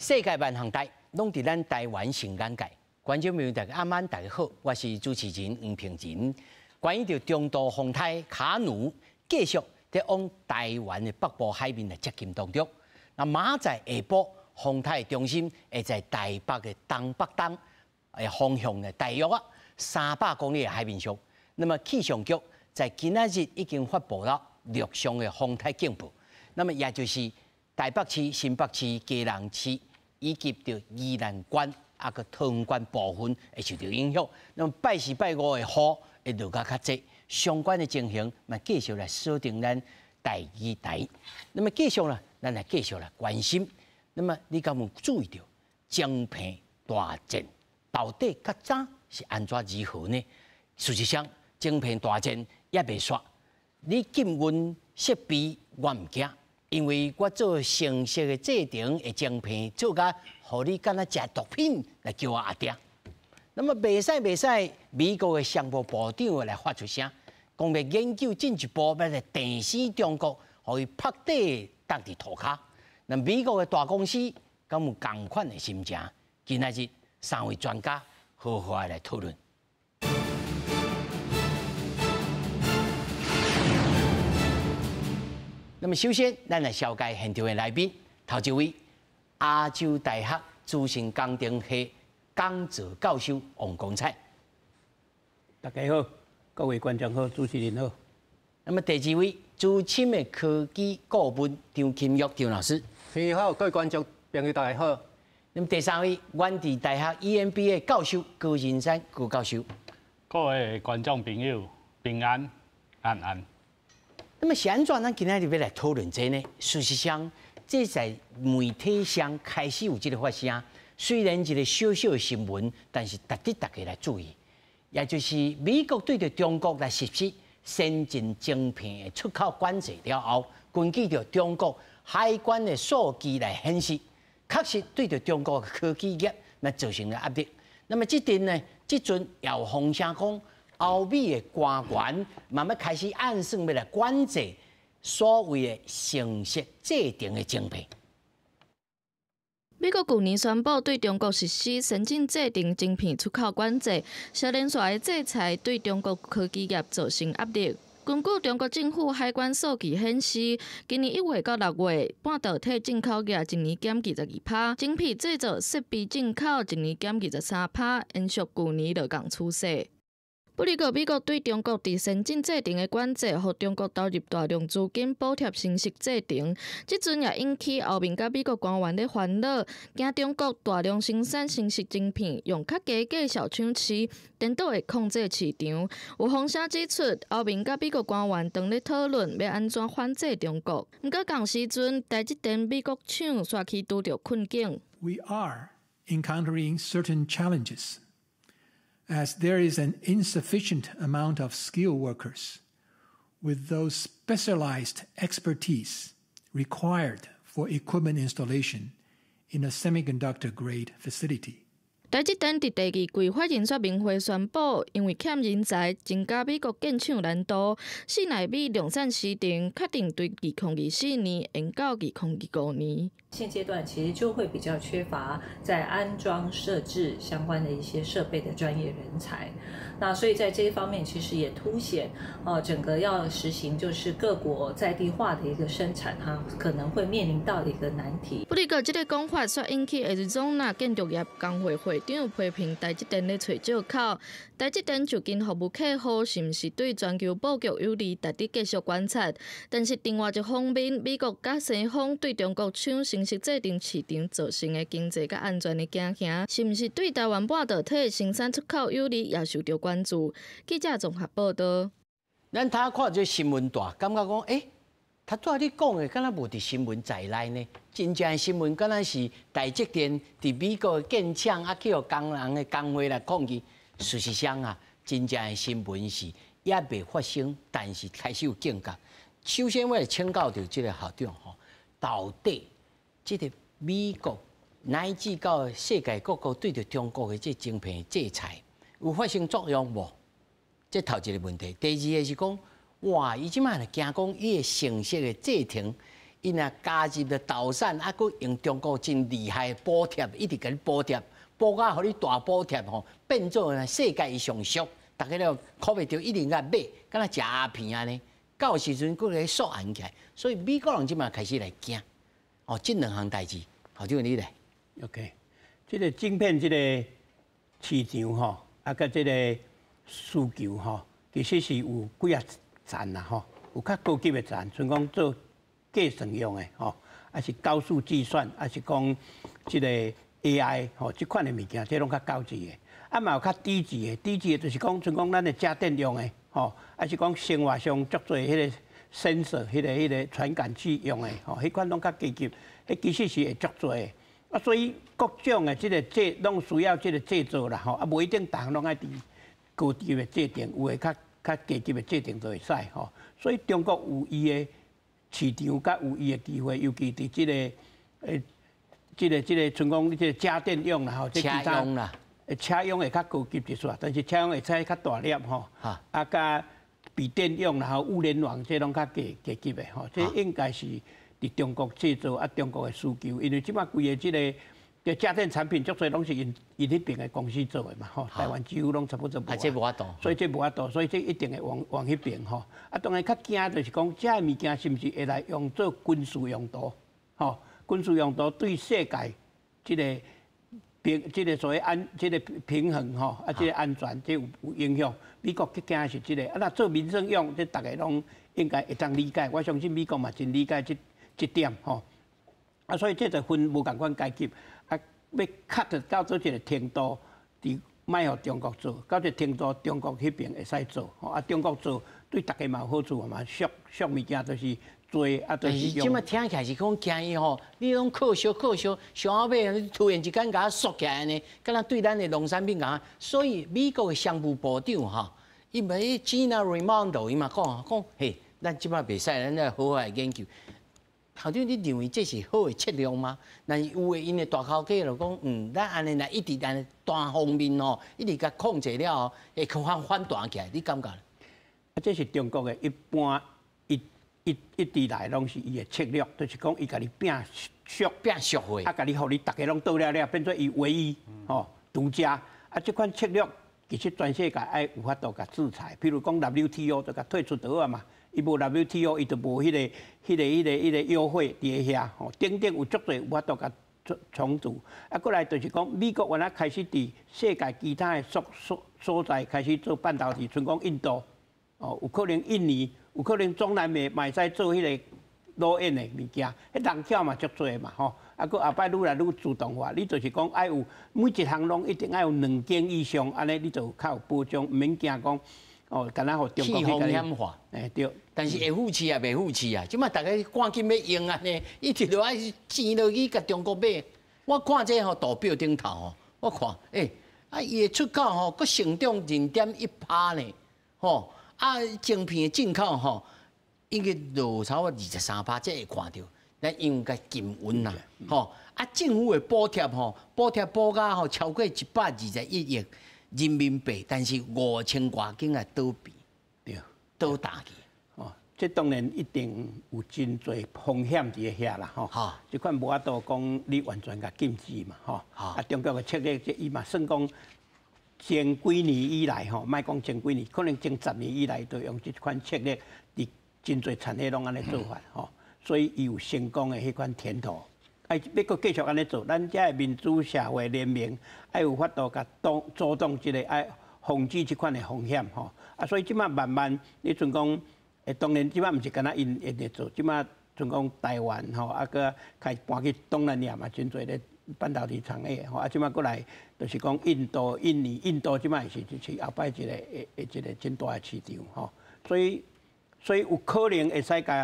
世界萬項代，攏佇咱台灣上眼界。觀眾朋友大家暗晚大家好，我是主持人黃平仁。關於著中度風台卡努繼續佇往台灣的北部海面來接近當中，那明仔載下晡風台的中心會在台北的東北東的方向呢，大約啊300公里的海面上。那麼氣象局在今仔日已經發布了陸上的風台警報。那麼也就是台北市、新北市、基隆市以及著宜蘭縣啊閣桃園縣部分會受著影響。那麼拜四、拜五的雨會落較較濟，相關的情形嘛繼續來鎖定咱台語台。那麼繼續啦，咱來繼續來關心。那麼你敢有注意著晶片大戰到底較早是按怎如何呢？事實上，晶片大戰猶未煞。你禁阮設備，我毋驚。因為我做程式的製程的晶片，做甲予你敢若食毒品來叫我阿定。那麼袂使袂使，美國的商務部長來發出聲，講欲研究進一步欲來電死中國，予伊拍地踮佇塗跤。那美國的大公司敢有仝款的心情？今仔日三位專家好好來討論。那麼首先，咱來紹介現場的來賓，頭一位亞洲大學資訊工程系講座教授王光彩。大家好，各位觀眾好，主持人好。那麼第二位資深的科技顧問張欽玉張老師。你好，各位觀眾朋友大家好。那麼第三位遠志大學 EMBA 教授高仁山高教授。各位觀眾朋友平安安安。那麼是按怎？咱今仔日欲來討論這呢？事實上，這在媒體上開始有這个發聲。雖然一个小小的新聞，但是值得大家來注意。也就是美國對著中國來實施先進晶片的出口管制了後，根據著中國海關的數據來顯示，確實對著中國的科技業來造成了壓力。那麼這陣呢，這陣也有風聲講，歐美的官員慢慢開始暗算欲來管制所謂的程式製程的晶片。美國舊年宣布對中國實施先進製程晶片出口管制，小連續的制裁對中國科技業造成壓力。根據中國政府海關數據顯示，今年1月到6月，半導體進口額一年減22%，晶片製造設備進口一年減23%，延續舊年落降趨勢。不過，美國對中國佇先進製程的管制，予中國投入大量資金補貼程式製程，這陣也引起歐盟佮美國官員咧煩惱，驚中國大量生產程式晶片，用較低價小搶市，顛倒會控制市場。有風聲指出，歐盟佮美國官員當咧討論欲按怎反制中國。毋過仝時陣，台積電美國廠煞去拄著困境。 We are encountering certain challenges, as there is an insufficient amount of skilled workers with those specialized expertise required for equipment installation in a semiconductor-grade facility. 台積電佇第二季法人說明會宣布，因為欠人才，增加美國建廠難度，四奈米量產時程確定對2024年延到2025年。現階段其實就會比較缺乏在安裝設置相關的一些設備的專業人才，那所以在這一方面其實也凸顯，整個要實行就是各國在地化的一個生產，它可能會面臨到一個難題。不過，這个講法煞引起亞利桑那建築業工會會長批評台積電咧揣藉口，台積電就近服務客戶是毋是對全球布局有利，值得繼續觀察。但是另外一方面，美國佮西方對中國搶程式製程市場造成的經濟佮安全的驚嚇，是毋是對台灣半導體生產出口有利，也受著關注。記者綜合報導。咱頭看這新聞大，感覺講，欸，頭拄仔你講的，敢若無佇新聞在內呢？真正的新聞，敢若是台積電佇美國的建廠，啊，去予工人的工會來抗議。事實上啊，真正的新聞是猶未發生，但是開始有警覺。首先，我來請教著這个校長吼，到底這个美國乃至到世界各國對著中國的這晶片制裁有發生作用無？這頭一个問題。第二个是講，哇，伊這擺驚講伊的程式的製程伊若加入著導彈，啊，閣用中國真厲害的補貼，一直共你補貼，補甲予你大補貼吼，變做世界上俗，逐家了看袂著，一定共買，敢若食鴉片按呢。到時陣閣來溯源起來，所以美國人這馬開始來驚。哦，這兩項代誌，校長你來。 OK，這個晶片這個市場吼，啊，佮這個需求吼，其實是有幾仔層啦吼，有較高級的層，像講做計算用的吼，抑是高速計算，抑是講這個 AI 吼，這款的物件，這攏較高級的。啊，嘛有較低級的，低級的就是講，像講咱的家電用的吼，抑是講生活上足濟彼個 sensor、彼個傳感器用的吼，彼款攏較低級，彼其實是會足濟的。啊，所以各種的這個製攏需要這個製造啦吼，啊，無一定逐項攏愛佇高級的製程，有的較低級的製程就會使吼。所以中國有伊的市場，佮有伊的機會，尤其佇這個這個，像講這個家電用啦吼，車用啦，車用會較高級一撮，但是車用會使較大粒吼，啊，佮筆電用啦吼，物聯網這攏較低級的吼，這應該是佇中國製造啊，中國的需求，因為這馬規個這個這家電產品足濟攏是𪜶彼爿的公司做的嘛吼，台灣幾乎攏差不多無。啊，這無法度。所以這無法度，所以這一定會往彼爿吼。啊，當然較驚就是講，這个物件是毋是會來用做軍事用途？吼，軍事用途對世界這個平，這個所謂安，這個平衡吼，啊，這個安全，這有影響。美國較驚是這個，啊，若做民生用，這逐家攏應該會當理解。我相信美國嘛真理解這點吼。啊，所以這就分無仝款階級，啊，欲 cut 到佗一個程度，佇莫予中國做，到這個程度中國彼爿會使做，吼啊，中國做對逐家嘛有好處嘛，俗俗物件就是濟啊，就是這馬聽起來是講驚伊吼，你攏靠燒靠燒，上後尾突然之間共縮起來呢，敢若對咱的農產品共。所以美國的商務部長吼，伊咪 Gina Raimondo 伊嘛講講，嘿，咱這馬袂使，咱來好好來研究。校長，你認為這是好的策略嗎？但是有的𪜶的大頭家就講，咱按呢來一直按呢單方面吼，一直共控制了後，會去反彈起來，你感覺？啊，這是中國的一般一直來攏是伊的策略，就是講伊共你拚俗，拚俗貨，啊，共你予你逐家攏倒了了，變做伊唯一吼獨家。啊，這款策略其實全世界愛有法度共制裁，譬如講 WTO 就共退出倒啊嘛。伊無 WTO，伊就無彼個優惠佇遐吼，等等有足濟有法度共重組。啊，過來就是講，美國原來開始佇世界其他的所在開始做半導體，像講印度，哦，有可能印尼，有可能中南美嘛會使做彼個 low end 的物件，彼人口嘛足濟嘛吼。啊，閣後擺愈來愈自動化，你就是講愛有每一項攏一定愛有兩間以上，按呢你就較有保障，毋免驚講。哦，敢若予中國去風險化，欸對，但是會付錢也袂付錢啊！這馬逐家趕緊欲用按呢，一直都愛錢落去共中國買。我看這吼圖表頂頭吼，我看，欸，啊伊的出口吼，閣成長2.1%呢，吼，啊晶片的進口吼，已經落差不多23%，這會看著，咱因為共禁運啦，吼，啊政府的補貼吼，補貼補甲吼超過121億人民幣，但是5000外間啊倒閉，倒大去。哦，這當然一定有真濟風險佇遐啦，吼。這款無法度講你完全共禁止嘛，吼。啊，中國的策略，這伊嘛算講前幾年以來，吼，莫講前幾年，可能前10年以來都用這款策略，佇真濟產業攏按呢做法，吼。所以伊有成功的彼款甜頭。愛欲閣繼續按呢做，咱遮的民主社會聯盟愛有法度共擋阻擋這個愛防止這款的風險吼。啊，所以這馬慢慢，你像講，當然這馬毋是干焦𪜶𪜶咧做，這馬像講台灣吼，啊，閣開搬去東南亞嘛，真濟咧半導體產業吼，啊，這馬閣來就是講印度、印尼、印度這馬是後擺一個真大的市場吼，所以有可能會使共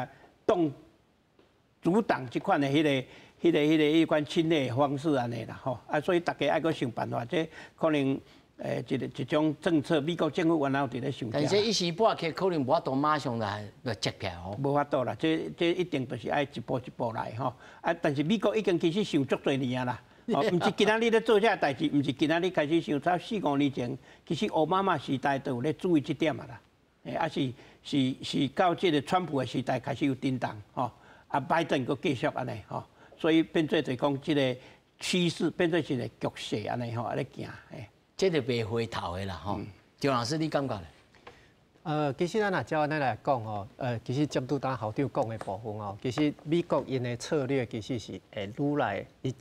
擋阻擋這款的彼款侵略的方式按呢啦吼，啊，所以逐家愛閣想辦法，這可能一種政策，美國政府原來有佇咧想。但是一時半刻可能無法度馬上來接起來吼。無法度啦，這一定就是愛一步一步來吼。啊，但是美國已經其實想足濟年啊啦，哦，毋是今仔日咧做這個代誌，毋是今仔日開始想，早四五年前，其實奧巴馬時代就有咧注意這點啊啦。欸，啊是到這個川普的時代開始有震動吼。啊，拜登閣繼續按呢吼，所以變做就講這个趨勢變做一个局勢按呢吼，按呢行，嘿。這就袂回頭的啦吼。張老師，你感覺咧？其實咱若照按呢來講吼，其實針對剛校長講的部分吼，其實美國𪜶的策略其實是會愈來，伊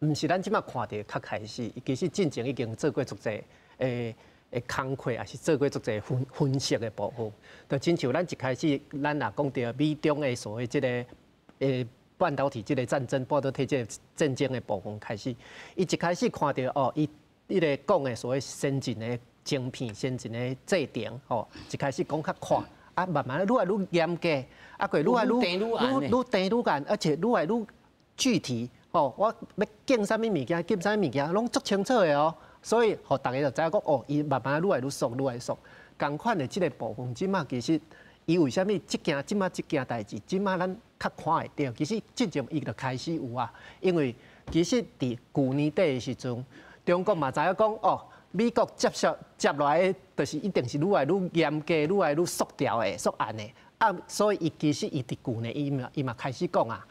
毋是咱這擺看著較開始，其實進前已經做過足濟的工課，抑是做過足濟分析的部分。就親像咱一開始，咱若講著美中的所謂這个半導體這个戰爭，半導體這个戰爭的部分開始，伊一開始看著哦，伊彼个講的所謂先進的晶片、先進的製程，吼，一開始講較快，啊，慢慢愈來愈嚴格，啊，閣愈來愈愈愈定愈嚴，而且愈來愈具體，吼，我欲禁啥物物件，禁啥物物件，攏足清楚的哦。所以，予逐家就知影講，哦，伊慢慢愈來愈速，愈來愈速。仝款的這个部分，這馬其實，伊為啥物這件這馬這件代誌，這馬咱較看會著？其實進前伊就開始有啊，因為其實佇舊年底的時陣，中國嘛知影講，哦，美國接落來的，就是一定是愈來愈嚴格、愈來愈速調的、速按的。啊，所以伊其實伊佇舊年伊嘛開始講啊，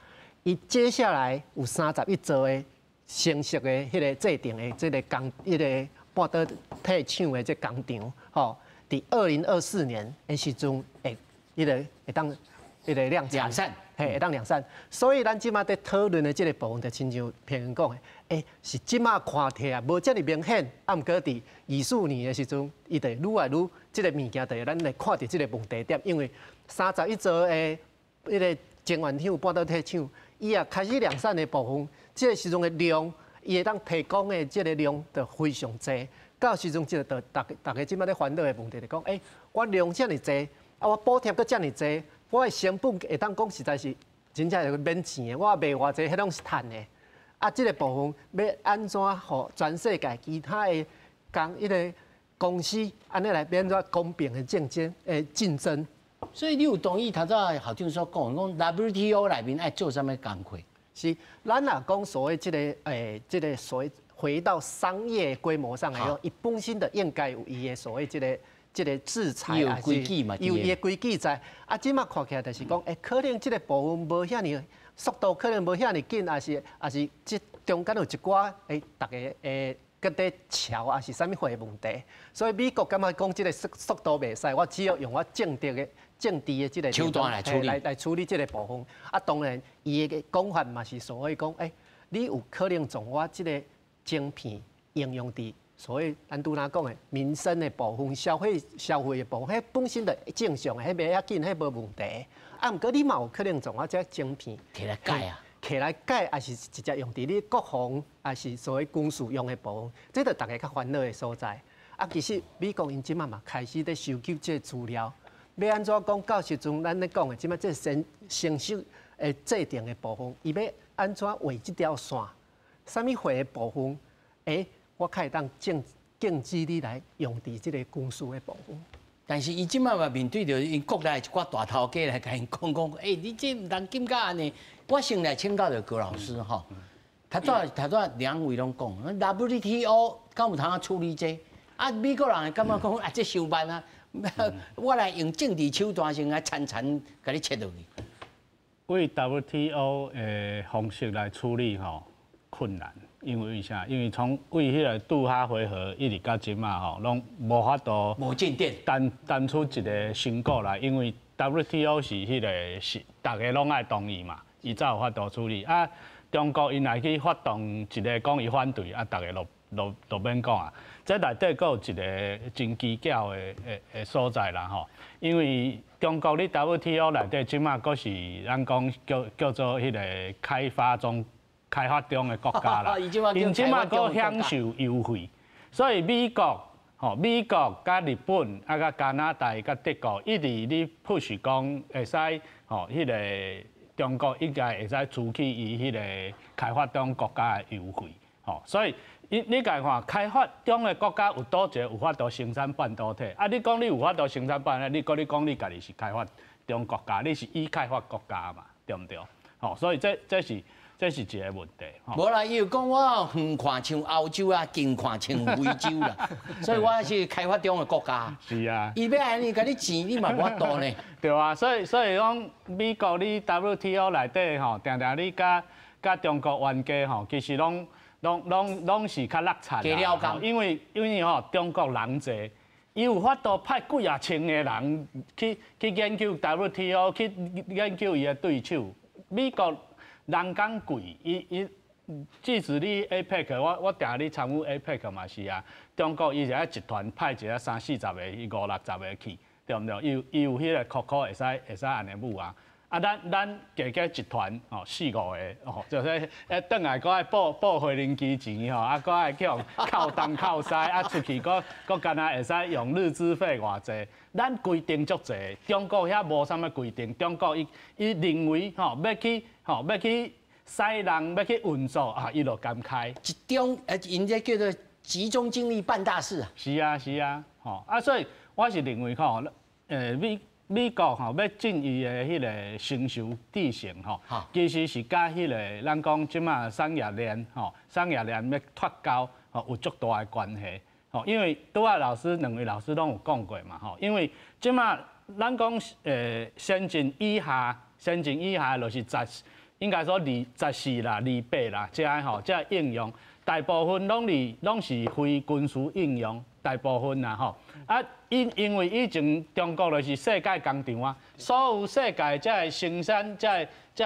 伊接下來有31兆的成熟的彼个製程的這个工，彼个半導體廠的這工廠，吼，佇2024年的時陣會，彼个會當彼个量產，嘿，會當量產。所以咱這馬佇討論的這个部分，就親像平講的，是這馬看起來無遮爾明顯，啊，毋過佇24年的時陣，伊就愈來愈這个物件，就會咱會看著這个問題點，因為31兆的彼个晶圓廠、半導體廠，伊也開始量產的部分，這个時陣的量，伊會當提供的這个量就非常濟。到時陣，這个就逐家這馬咧煩惱的問題就講，我量遮爾濟，啊，我補貼閣遮爾濟，我的成本會當講實在是真正是免錢的，我賣偌濟，彼攏是趁的。啊，這个部分欲按怎予全世界其他的工彼个公司按呢來變做公平的競爭競爭。所以你有同意頭先校長所講，講 WTO 內面愛做啥物工課？是，咱若講所謂這个這个所謂回到商業規模上來講，伊本身就應該有伊的所謂這个制裁，有規矩嘛？有伊的規矩在。啊，這馬看起來就是講，可能這个部分無遐爾速度，可能無遐爾緊，抑是這中間有一寡逐家閣咧喬，抑是啥物貨的問題。所以美國感覺講這个速度袂使，我只有用我政治的這个手段來處理，來處理這个部分。啊，當然，伊的講法嘛是所謂講，你有可能從我這个晶片應用佇所謂咱拄仔講的民生的部分、消費的部分，彼本身就正常的，彼袂要緊，彼無問題。啊，毋過你嘛有可能從我這晶片摕來改啊，摕來改，抑是直接用佇你國防，抑是所謂軍事用的部分，這就逐家較煩惱的所在。啊，其實美國𪜶這馬嘛開始咧收集這个資料，欲按怎講？到時陣咱咧講的，這馬這成成熟的制定的部分，伊欲按怎畫這條線？啥物貨的部分？我較會當禁止你來用佇這个軍事的部分。但是伊這馬嘛面對著𪜶國內一寡大頭家來共𪜶講講，你這毋通禁甲按呢。我先來請教著高老師吼，頭拄仔兩位攏講，WTO 敢有通啊處理這？啊，美國人會感覺講啊，這傷慢啊，我來用政治手段先來層層共你切落去。對 WTO 的方式來處理吼困難，因為為啥？因為從對彼个杜哈回合一直到這馬吼，攏無法度無進展，談出一个成果來。因為 WTO 是彼个是逐家攏愛同意嘛，伊才有法度處理。啊，中國𪜶若去發動一个講伊反對，啊，逐家都免講啊。這內底閣有一个真蹊蹺的所在啦吼，因為中國佇 WTO 內底這馬閣是咱講叫做彼个開發中的國家啦，𪜶這馬閣享受優惠，所以美國吼，美國佮日本啊，佮加拿大、佮德國一直咧 push 講會使吼，彼个中國應該會使除去伊彼个開發中國家的優惠，吼，所以你共看，開發中的國家有佗一个有法度生產半導體？啊，你講你有法度生產半導體，你講你家己是開發中國家，你是已開發國家嘛，對毋對？吼，所以這是這是一個問題。無啦，伊有講我遠看像歐洲啊，近看像非洲啦，所以我是開發中的國家。是啊。伊欲按呢共你錢，你嘛無法度呢。對啊，所以講美國你 WTO 內底吼，定定你佮中國冤家吼，其實攏是較落漆啦。因為吼中國人濟，伊有法度派幾仔千個人去研究 WTO，去研究伊的對手。美國人工貴，伊即使你 APEC，我定咧參與 APEC 嘛是啊。中國伊是愛一團派一個三四十個、五六十個去，對毋對？伊有彼個箍箍會使按呢舞啊。啊，咱加加一團吼四五個吼，就是轉來閣愛報回零機錢吼，啊，閣愛去予扣東扣西，啊，出去閣干焦會使用日資費偌濟。咱規定足濟，中國遐無啥物規定，中國伊認為吼欲去使人欲去運作啊，伊就甘開。集中𪜶這叫做集中精力辦大事啊。是啊是啊，吼啊，所以我是認為吼，美國吼欲進伊的彼個成熟製程吼，其實是佮彼個咱講這馬產業鏈吼，產業鏈欲脫鈎吼有足大的關係吼，因為拄仔老師兩位老師攏有講過嘛吼，因為這馬咱講先進以下，先進以下就是十，應該說24啦、28啦，這個吼，這個應用大部分攏是非軍事應用。大部分啦吼，啊因為以前中國就是世界工廠啊，所有世界這個生產這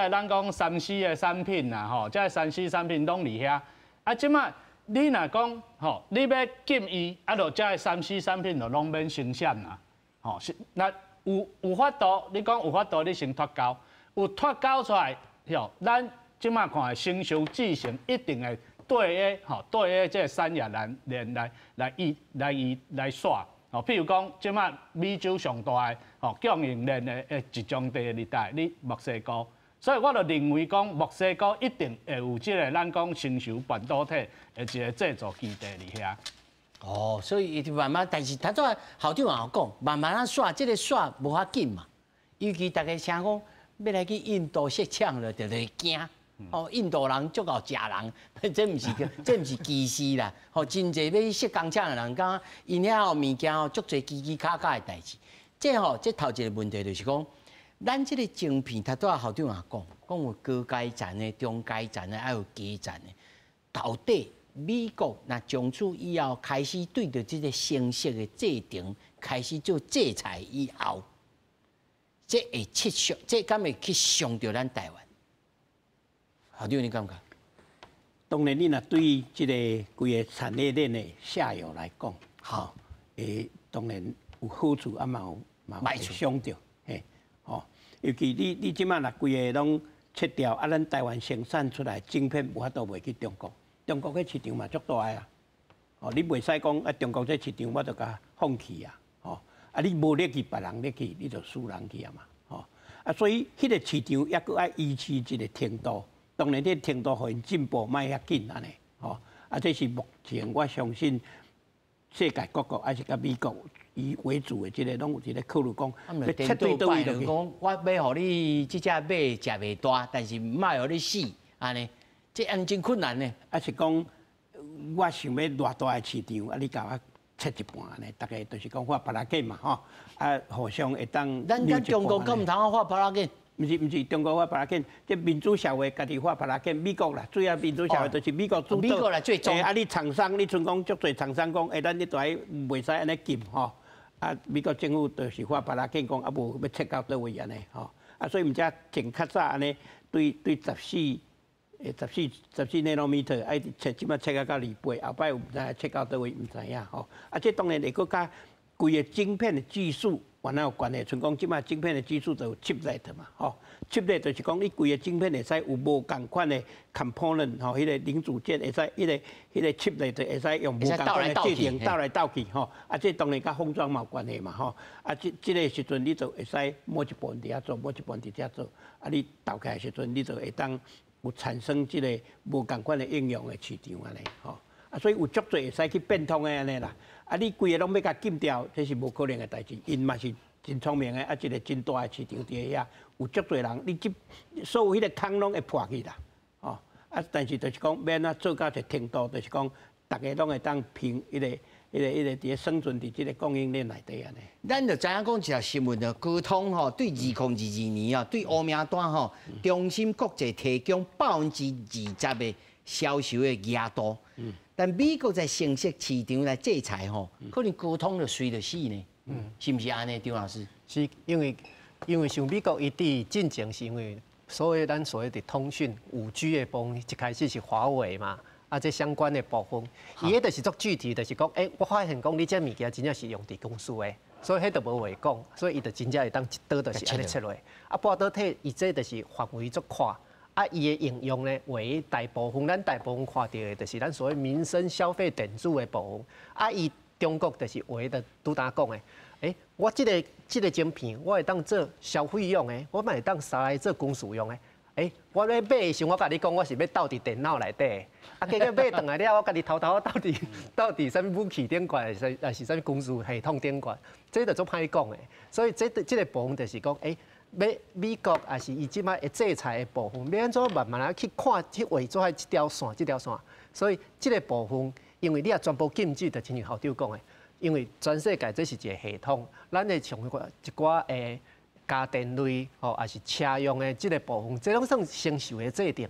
個咱講3C 的產品啦吼，這個3C 產品攏佇遐。啊，這馬你若講吼，你欲禁伊，啊，就這個3C 產品就攏免生產啦，吼是那有法度，你講有法度，你先脫鈎，有脫鈎出來，吼，咱這馬看成熟製程一定會。對的，吼，對的，這個產業鏈來煞，吼，譬如講，這馬美洲上大的吼供應鏈的集中地佇佗？佇墨西哥，所以我就認為講，墨西哥一定會有這個咱講成熟半導體的一個製造基地佇遐。哦，所以伊就慢慢，但是頭拄仔校長也有講，慢慢仔煞，這個煞無法緊嘛。尤其大家聽講欲來去印度設廠了，就會驚。哦，印度人足𠢕食人，這毋是歧視啦。吼，真濟欲設工廠的人講，𪜶遐吼物件吼足濟吱吱卡卡的代誌。這吼，這頭一個問題就是講，咱這個晶片，頭拄仔校長也講，講有高階層的、中階層的，還有低層的。到底美國若從此以後開始對著這個程式的制程開始做制裁以後，這會切傷，這敢會去傷著咱台灣？校長，你感覺？當然，你若對這個規个產業鏈的下游來講，當然有好處，啊嘛有傷著，嘿，吼，尤其你這馬若規个攏切掉，啊，咱台灣生產出來晶片無法度賣去中國，中國彼市場嘛足大啊，哦，你袂使講啊，中國這市場我就共放棄啊，吼，啊，你無力去，別人咧去，你就輸人去啊嘛，吼，啊，所以彼個市場抑閣愛維持一個程度。當然，這個程度予𪜶進步莫遐緊按呢，吼，啊，這是目前我相信世界各國還是佮美國以為主的這個，攏有佇咧考慮講，欲切對佗位落去。講我欲予你這隻馬食袂大，但是莫予你死，按呢，這按呢真困難呢。啊是講，我想欲偌大的市場，啊，你共我切一半按呢，逐家就是講畫耙仔緊嘛，吼，啊，互相會當。咱佮中國敢毋通畫耙仔緊？毋是中國畫耙仔緊，這民主社會家己畫耙仔緊，美國啦，主要民主社會就是美國主導。美國來最終。啊，你廠商，你賰講足濟廠商講，欸，咱你蹛袂使按呢禁吼。啊，美國政府就是畫耙仔緊講，啊無欲切到佗位按呢吼。啊，所以毋才前較早按呢，對14 nanometer 愛切，這馬切到28，後擺毋知切到佗位，毋知影吼。啊，這當然會閣佮規个晶片的技術。原來有關係，像講這馬晶片的技術就有 chiplet 嘛，吼，chiplet 就是講你規个晶片會使有無仝款的 component 吼，彼個零組件會使，彼個 chiplet 會使用無仝款的製程鬥來鬥去吼，啊，這當然佮封裝嘛有關係嘛，吼，啊，這個時陣你就會使某一部分佇遐做，某一部分佇遮做，啊，你鬥起來時陣你就會當有產生這個無仝款的應用的市場按呢，吼，啊，所以有足濟會使去變通的按呢啦。啊！你規个攏欲共禁掉，這是無可能的代誌。𪜶嘛是真聰明的，啊，一個真大的市場佇遐，有足濟人，你這所有彼個空攏會破去啦，吼。啊，但是就是講欲按怎做到一個程度，就是講逐家攏會當平彼个、彼个、彼个佇咧生存佇這个供應鏈內底按呢。咱就知影講一條新聞就高通吼，對2022年啊，對烏名單吼，中芯國際提供20%的銷售的額度。但美國在成熟市場來制裁吼，可能高通就隨著死呢。是毋是按呢，張老師？是因為像美國伊佇進前是因為所謂咱所謂的通訊5G 的部分，一開始是華為嘛。啊，這相關的部分，伊彼就是足具體，就是講，我發現講你這物件真正是用佇公司的，所以彼就無話講，所以伊就真正會當一刀就是按呢切落。啊，半導體伊這就是範圍足闊，啊，伊的應用呢，為大部分咱大部分看著的，就是咱所謂民生消費電子的部分。啊，伊中國就是話就拄焦講的，我這個晶片，我會當做消費用的，我嘛會當捎來做軍事用的。我咧買的時陣，我共你講，我是欲鬥佇電腦內底，啊，結果買轉來了，我家己偷偷鬥佇鬥佇啥物武器頂懸，抑是啥物軍事系統頂懸，這就足歹講的。所以這個部分就是講，欲美國抑是伊這擺會制裁的部分，欲按怎慢慢仔去看去畫出來這條線，這條線。所以這個部分，因為你若全部禁止，就親像校長講的，因為全世界這是一個系統，咱會像一寡家電類吼，抑是車用的這個部分，這攏算先受的制定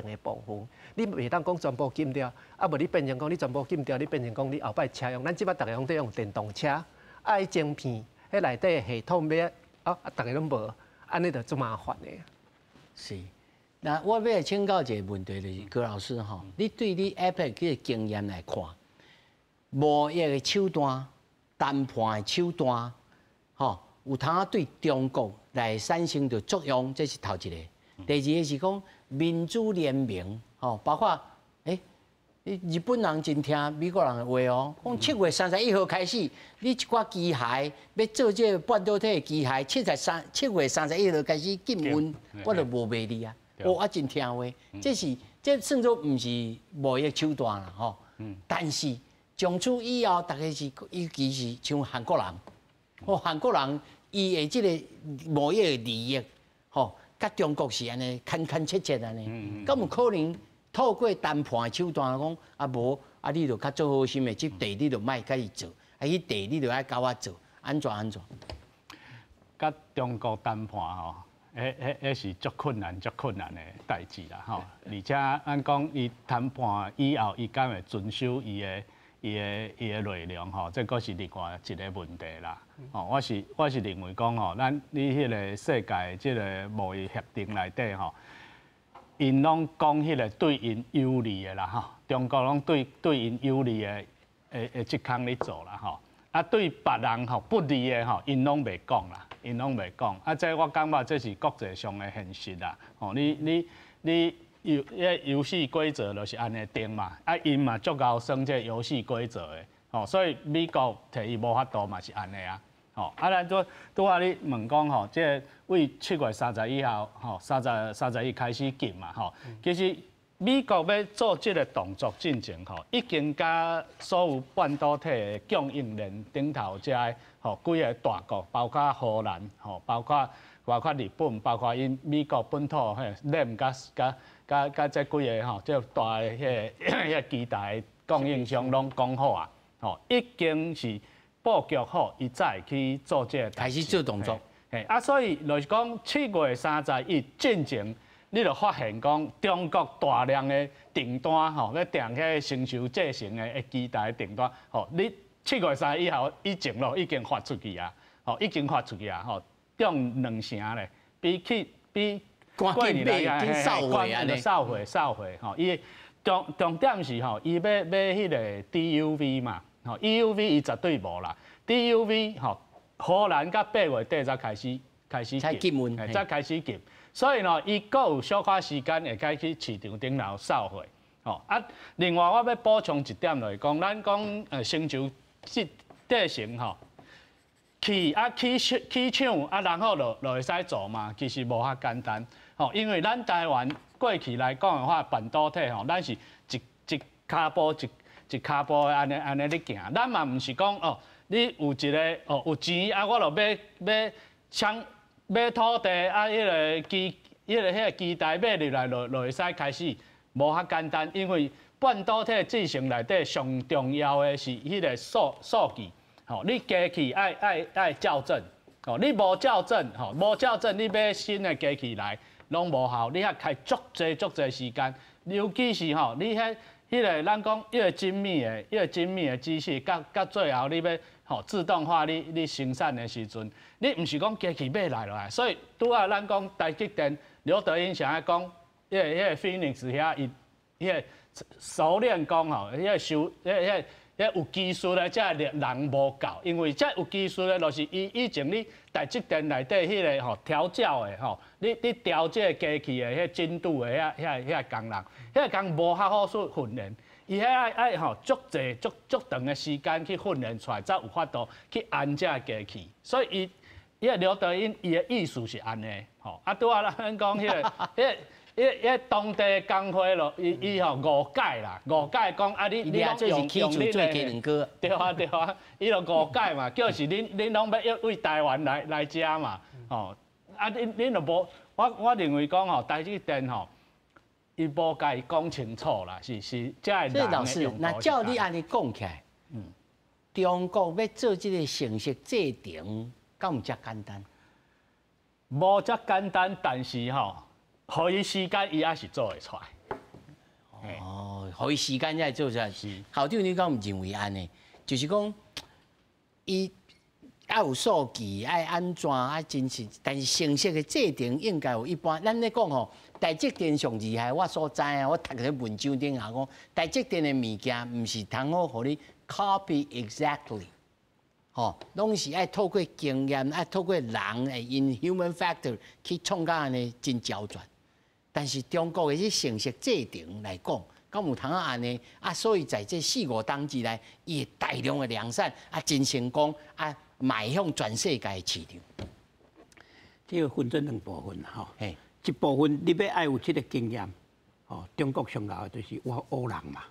的部分。你袂當講全部禁掉，啊無你變成講你全部禁掉，你變成講你後擺車用，咱這擺逐家攏佇用電動車，愛晶片，彼內底系統欲啊，逐家攏無，按呢就足麻煩的。是，那我欲來請教一個問題，就是高老師吼，你對你 APEC 這個經驗來看，貿易的手段、談判的手段，吼，有通對中國來產生著作用，這是頭一個。第二個是講民主聯盟，吼，包括日本人真聽美國人的話哦，講7月31號開始，你一寡機械欲做這個半導體的機械，7月31號開始禁運，我就無賣你啊。我真聽話，這是這算做毋是貿易手段啦，吼。但是從此以後，逐家是尤其是像韓國人，吼，韓國人伊的這個貿易的利益，吼，佮中國是按呢牽牽切切按呢，敢有可能透過談判的手段講啊無啊，你就較做好心的，這塊你就莫共伊做，啊，彼塊你就愛共我做，按怎按怎？佮中國談判吼，彼是足困難、足困難的代誌啦吼。而且按講伊談判以後，伊敢會遵守伊的內容吼，這閣是另外一個問題啦。吼，我是認為講吼，咱你彼個世界這個貿易協定內底吼，𪜶攏講彼個對𪜶有利的啦吼，中國攏對𪜶有利的這項咧做啦吼，啊對別人吼不利的吼，𪜶攏袂講啦，𪜶攏袂講。啊，這我感覺這是國際上的現實啦。吼，你遊戲規則就是按呢定嘛，啊，𪜶嘛足𠢕耍這遊戲規則的，吼，所以美國提伊無法度嘛是按呢啊，吼，啊，咱拄拄仔你問講吼，這個為7月31號吼，31開始禁嘛，吼，其實美國欲做這個動作進前吼，已經佮所有半導體的供應鏈頂頭遮的吼幾个大國，包括荷蘭吼，包括日本，包括𪜶美國本土嘿，Lam 佮這幾个吼，這大的彼個機台供應商攏講好啊，吼，已經是布局好，伊才會去做這個開始做動作。嘿，啊，所以就是講7月31進前，你就發現講中國大量的訂單吼，欲訂彼个成熟製程的機台訂單，吼，你7月31號以前咯已經發出去啊，吼，已經發出去啊，吼，中兩成咧，比起比過年來緊掃貨按呢，掃貨掃貨吼，伊重點是吼，伊欲買彼個 DUV 嘛，吼，EUV 伊絕對無啦，DUV 吼，荷蘭佮8月底才開始禁運，才開始禁，所以呢，伊閣有小可時間會使去市場頂頭掃貨，吼啊。另外，我欲補充一點就是講，咱講成熟製程吼，去啊起起廠啊，然後就會使做嘛，其實無遐簡單，吼，因為咱台灣過去來講的話，半導體吼，咱是一跤步一一跤步按呢按呢咧行，咱嘛毋是講哦，你有一个哦有錢啊，我就買買搶買土地啊，彼個機彼個彼個機台買入來就會使開始無遐簡單，因為半導體製程內底上重要的是彼个數據，吼，你機器愛校正，吼，你無校正，吼，無校正，你買新的機器來攏無效，你遐開足濟足濟時間，尤其是吼，你彼彼个咱講越精密的機器，佮最後你欲吼自動化你生產的時陣，你毋是講機器買來落來，所以拄仔咱講台積電劉德音啥講，彼个 Phoenix 遐伊彼个熟練工吼，彼个修彼个有技術的這人無夠，因為這有技術的，就是伊以前你台積電內底彼个吼調校的吼，你調這個機器的彼精度的遐工人，彼个工無較好去訓練，伊遐愛吼足濟足足長的時間去訓練出來，才有法度去安這個機器，所以伊彼个劉德音伊的意思是按呢，吼，啊拄仔咱講彼个當地工會咯，伊吼誤解啦，誤解講啊你攏用恁的，對啊對啊，伊就誤解嘛，叫是恁攏欲為台灣來遮嘛，吼，啊恁就無，我認為講吼，台積電吼，伊無共伊講清楚啦，是這个人。老師，那照你按呢講起來，中國欲做這个程式製程，敢有遮簡單？無遮簡單，但是吼，予伊時間，伊也是做會出來。哦，予伊時間才會做出來。是。校長，你敢有認為按呢？就是講，伊愛有數據，愛按怎啊？真是，但是程式的製程應該有一般。咱咧講吼，台積電上厲害，我所知啊，我讀咧文章頂下講，台積電的物件毋是通好予你 copy exactly，吼，攏是愛透過經驗，愛透過人的 in human factor 去創甲按呢真刁鑽。但是中國的這程式製程來講，敢有通啊按呢？啊，所以在這四五冬之內，伊會大量的量產，啊，真成功，啊，邁向全世界的市場。這個分做兩部分吼，一部分你欲愛有這個經驗，吼，中國上𠢕的就是我挖人嘛。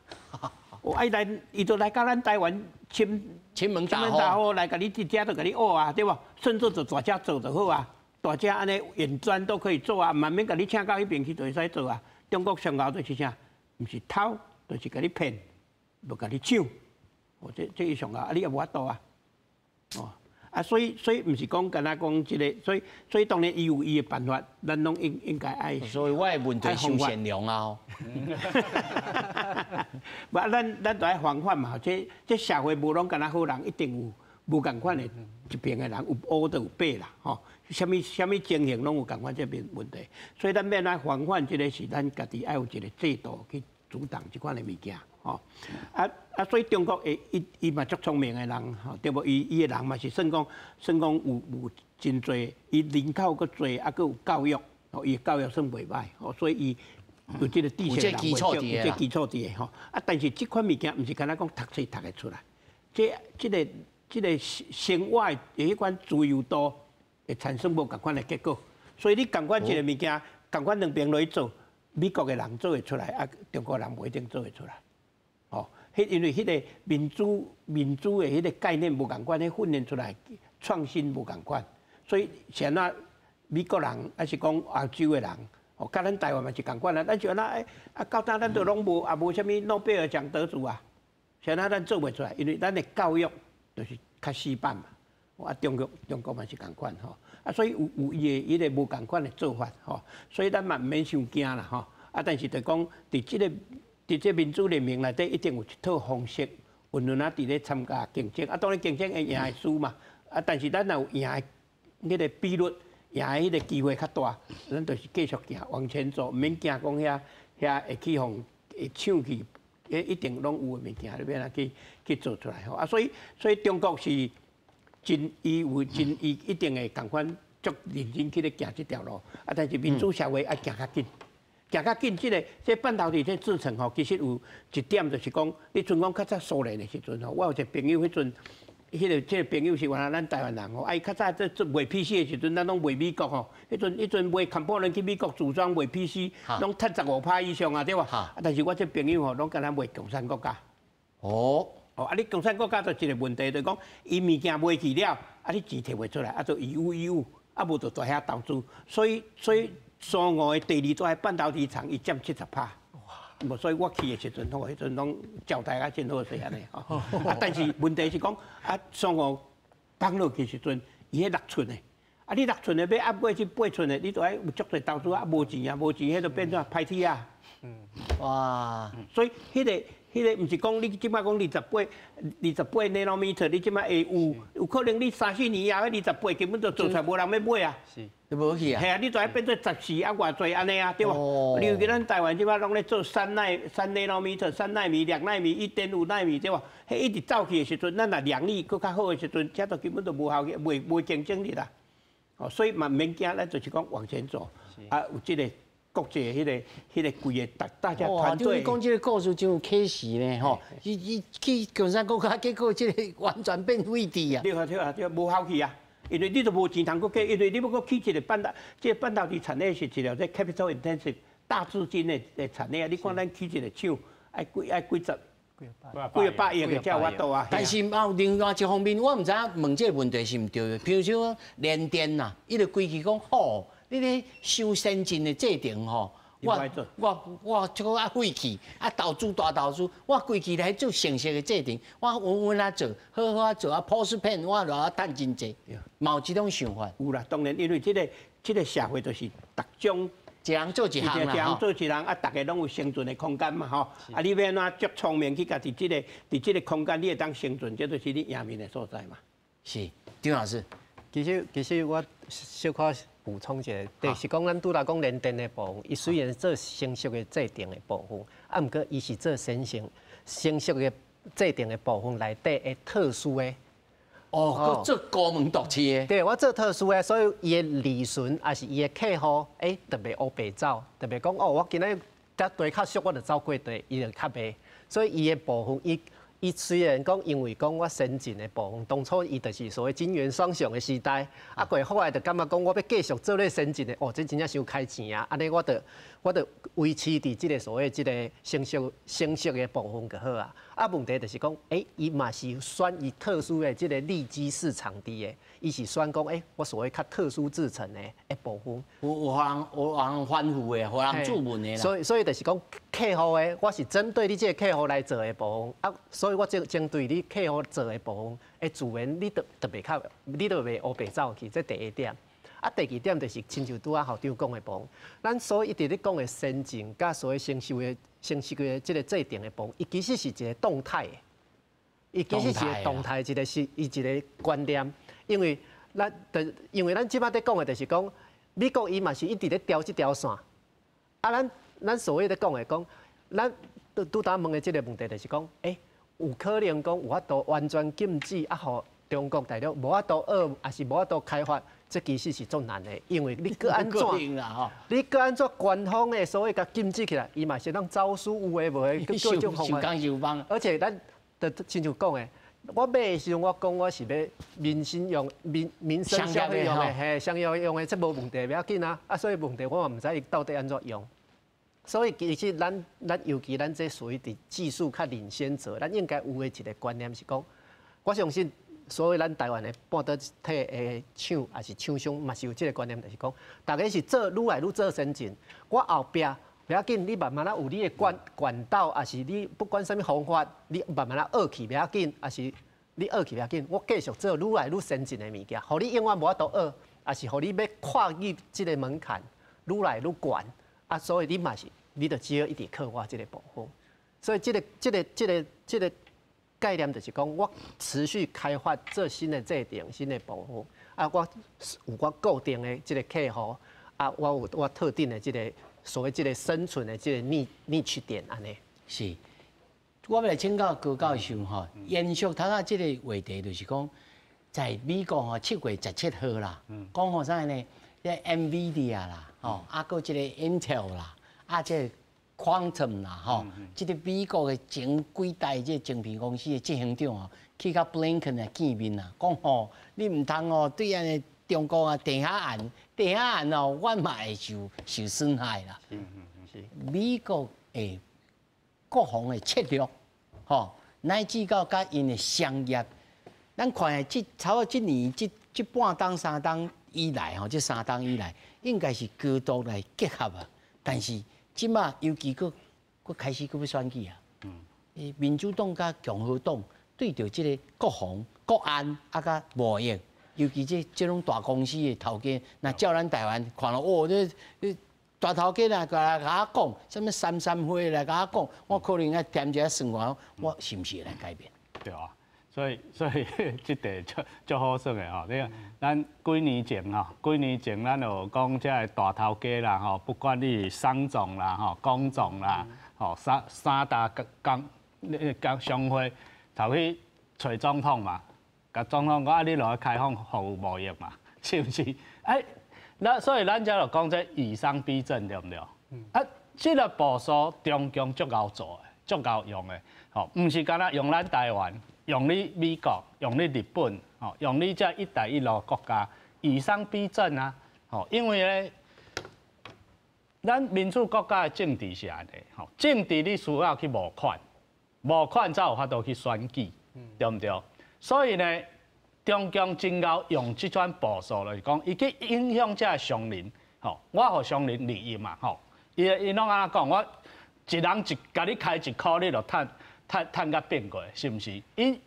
我愛來，伊就來共咱台灣親親門大戶來共你佇遮就共你挖啊，對無？甚至就大遮做就好啊。大家按呢遠端都可以做啊，慢慢共你請到彼邊去就會使做啊。中國上𠢕就是啥？毋是偷，就是共你騙，無共你搶。哦，這伊上𠢕，啊你也無法度啊。哦，啊所以毋是講干焦講這个，所以當然伊有伊的辦法，咱攏應該愛。所以我的問題傷善良啊。無，咱著愛防範嘛。這社會無攏干焦好人，一定有無仝款的一邊的人，有烏就有白啦，吼。啥物情形攏有仝款這邊問題，所以咱欲按怎防範這个是咱家己愛有一個制度去阻擋這款的物件，吼。啊，所以中國會伊嘛足聰明的人，吼，對無？伊的人嘛是算講有真濟，伊人口閣濟，啊，閣有教育，吼，伊教育算袂䆀，吼，所以伊有這個知識人袂少，有這基礎佇的吼。啊，但是這款物件毋是干焦講讀冊讀會出來，這個生活的彼款自由度會產生無仝款的結果，所以你仝款一個物件，仝款兩邊落去做，美國的人做會出來，啊，中國人無一定做會出來。哦，彼因為彼个民主的彼个概念無仝款，彼訓練出來創新無仝款，所以是按怎美國人抑是講歐洲的人，哦，佮咱台灣嘛是仝款啊，咱就按怎啊，到今咱都攏無，也無啥物諾貝爾獎得主啊，是按怎咱做袂出來？因為咱的教育就是較死板嘛。啊，中國嘛是仝款吼，啊，所以有伊的無仝款的做法吼，所以咱嘛毋免傷驚啦吼。啊，但是就講佇這民主聯盟內底，一定有一套方式，穩穩啊佇咧參加競爭。啊，當然競爭會贏會輸嘛。啊，但是咱若有贏的彼个比率，贏的彼个機會較大，咱就是繼續行往前走，毋免驚講遐會去予會搶去，彼一定攏有的物件，你欲按怎去做出來吼。啊，所以中國是真，伊有真，伊一定會仝款足認真去咧行這條路。啊，但是民主社會愛行較緊，行較緊。這半導體這製程吼，其實有一點就是講，你像講較早蘇聯的時陣吼，我有一個朋友彼陣，這個朋友是原來咱台灣人吼，啊伊較早做賣 PC 的時陣，咱攏賣美國吼，彼陣賣 component 去美國組裝賣 PC，攏趁15%以上啊，對無？啊，但是我這朋友吼，攏干焦賣共產國家。哦。哦，啊！你共產國家就一個問題，就是講伊物件賣去了，啊，你錢提袂出來，啊，就以物易物，啊，無就在遐投資，所以蘇俄的第二大半導體廠，伊佔70%。哇！無所以我去的時陣，吼，彼陣攏招待啊真好勢按呢吼。啊，但是問題是講啊，雙五放落去時陣，伊彼6寸的，啊，你6寸的欲壓過去8寸的，你都愛有足濟投資啊，無錢啊，無錢，彼就變做歹鐵啊。哇！所以彼個毋是講你這擺講28 nanometer，你這擺會有可能你三四年後，彼二十八根本就做出來無人欲買啊。是，就無去啊。係啊，你就愛變做14啊偌濟按呢啊，對無？你尤其咱台灣這擺攏咧做3 nanometer、3納米、2納米、1.5納米，對無？彼一直走去的時陣，咱若良率閣較好的時陣，這都根本就無效益，袂無競爭力啦。哦，所以嘛毋免驚，咱就是講往前走，啊，有這個國際彼個規个大家團隊。你講這個故事真有啟示呢，吼！伊伊去共產國家，結果這個完全變廢置啊。對啊對啊對啊，無效去啊！因為你都無錢通閣計，因為你欲閣起一個半導，這個半導體產業是一條這 capital intensive 大資金的產業啊！你看咱起一個廠，愛幾十幾個百億的才有法度啊！但是嘛有另外一方面，我毋知影問這個問題是毋對的。比如說聯電啦，伊就規氣講吼，你咧傷先進的製程吼，我這個啊廢去，啊投資大投資，我規氣來做成熟的製程，我穩穩啊做，好好啊做啊 post 片，我就啊趁真濟，嘛有這種想法。有啦，當然因為這個社會就是逐種。一人做一項啦，一人做一項啊，逐个攏有生存的空間嘛，吼。啊，你欲按怎足聰明去家佇這個空間，你會當生存，這就是你贏面的所在嘛。是，張老師，其實我小可補充一下，就是講咱拄來講聯電的部分，伊雖然做成熟的製程的部分，啊，毋過伊是做先成成熟的製程的部分內底的特殊的。哦，做高門獨市的。對，我做特殊的，所以伊的利潤抑是伊的客戶，特別烏白走，特別講哦，我今仔遮地較俗，我就走過地，伊就較袂。所以伊的部分，伊雖然講，因為講我先進的部分，當初伊就是所謂晶圓雙雄的時代，啊過後來就感覺講，我欲繼續做咧先進的，哦，這真正傷開錢啊！按呢我就維持佇這個所謂這個成熟的部分就好啊。啊，問題就是講，伊嘛是選伊特殊的這個利基市場佇的，伊是選講，我所謂較特殊製程的部分。有予人反覆的，予人注問的啦。所以就是講客戶的，我是針對你這個客戶來做的部分，啊，所以我針對你客戶做的部分，自然你就特別較，你就袂烏白走去，這第一點。啊，第二點就是親像拄仔校長講的部分，咱所以一直咧講的先進佮所謂成熟的這個製程的部分，伊其實是一個動態的，伊其實是一個動態，一個是伊一個觀念，因為咱這擺咧講的就是講，美國伊嘛是一直咧調這條線，啊，咱所謂咧講的講，咱拄拄仔問的這個問題就是講，有可能講有法度完全禁止啊，予中國大陸無法度學，抑是無法度開發？這其實是足難的，因為你閣按怎，你閣按怎官方的所謂共禁止起來，伊嘛是當走私有的無的，各種方法。而且咱就親像講的，我買的時陣，我講我是欲民生用、民生消費用的，嘿，商業用的，這無問題，袂要緊啊。啊，所以問題我嘛毋知伊到底按怎用。所以其實咱尤其咱這屬於佇技術較領先者，咱應該有的一個觀念是講，我相信。所以咱台灣的半導體的廠，抑是廠商，嘛是有這個觀念，就是講，逐家是做愈來愈做先進。我後壁袂要緊，你慢慢仔有你的管道，抑是你不管啥物方法，你慢慢仔學去袂要緊，抑是你學去袂要緊，我繼續做愈來愈先進的物件，予你永遠無法度學，抑是予你欲跨越這個門檻，愈來愈懸。啊，所以你嘛是，你就只好一直靠我這個部分。所以這個概念就是講，我持續開發做新的製程、新的部分，啊，我有我固定的這個客戶，啊，我有我特定的這個所謂這個生存的這個 niche 點按呢。是，我欲來請教高教授吼，延續頭仔這個話題，就是講，在美國吼7月17號啦，講予啥呢？這 NVIDIA 啦，吼，啊，閣這個 Intel 啦，啊，這個 Qualcomm 啦，吼，這個美國的前幾大這個晶片公司的執行長哦，去佮 Blinken 啊見面啊，講吼，你毋通哦對按呢中國啊定遐硬，定遐硬哦，阮嘛會受損害啦。美國的國防的策略，吼，乃至到佮𪜶的商業，咱看下這差不多這年這半冬三冬以來吼，這三冬以來，應該是高度來結合啊。但是這馬尤其閣閣閣開始閣欲選舉啊。民主黨佮共和黨對著這个國防、國安啊，佮貿易，尤其這種大公司的頭家，若照咱台灣看囉，哦，這大頭家來來共我講，啥物三三會來共我講，我可能愛掂一下算看，我是毋是會來改變？對啊，所以這題足足好耍的吼。你看，咱幾年前吼，幾年前咱就講這个大頭家啦吼，不管你是商總啦吼、工總啦，吼三大工工商會，頭去揣總統嘛，共總統講啊，你落來開放服務貿易嘛，是毋是？哎，那所以咱才就講這以商逼政，對毋對？啊，這个步數中共足𠢕做的，足𠢕用的，吼，毋是干焦用咱台灣，用你美國，用你日本，吼，用你這一帶一路國家，以商逼政啊，吼，因為咧，咱民主國家的政治是按呢，吼，政治你需要去募款，募款才有法度去選舉，對毋對？所以呢，中共真𠢕用這種步數，就是講，伊去影響這个商人，吼，我予商人利益嘛，吼，伊伊攏按怎講？我一人一共你開一箍，你就趁趁趁甲變過，是毋是？伊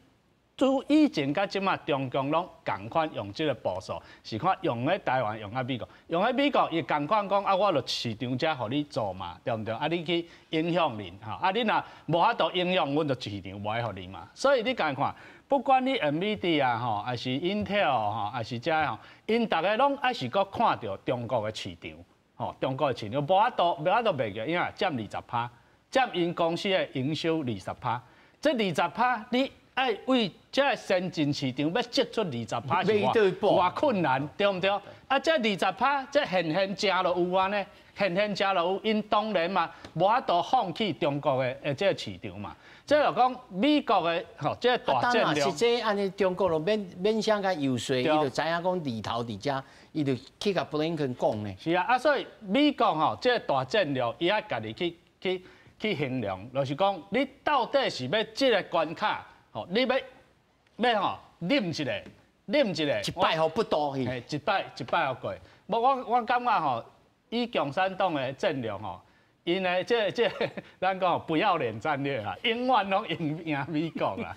自以前到這馬，中共攏仝款用這个步數，是看用佇台灣，用佇美國，用佇美國，伊仝款講啊，我就市場遮予你做嘛，對毋對？啊，你去影響𪜶，吼，啊，你若無法度影響，阮就市場無愛予你嘛。所以你共看，不管你 NVIDIA 吼，還是 Intel 吼，還是這吼，𪜶逐个攏愛是閣看著中國的市場，吼，中國的市場無法度，無法度袂記，因為佔20趴，佔𪜶公司的營收二十趴，這二十趴你愛為這个先進市場欲擠出二十趴是偌偌困難，對毋對？啊，這二十趴，這現現食就有啊呢，現現食就有，𪜶當然嘛無法度放棄中國的這个市場嘛。這就講美國的吼，這个大戰略。實際按呢，中國就免免啥共遊說，伊就知影講利頭佇遮，伊就去共布林肯講呢。是啊，啊，所以美國吼，這个大戰略，伊愛家己去去去衡量，就是講你到底是欲這个關卡，吼，你欲欲吼忍一下，忍一下，一擺予不多去，一擺一擺予過。無我我感覺吼，以共產黨的戰略吼，𪜶的這這咱講不要臉戰略啊，永遠攏贏贏美國啦，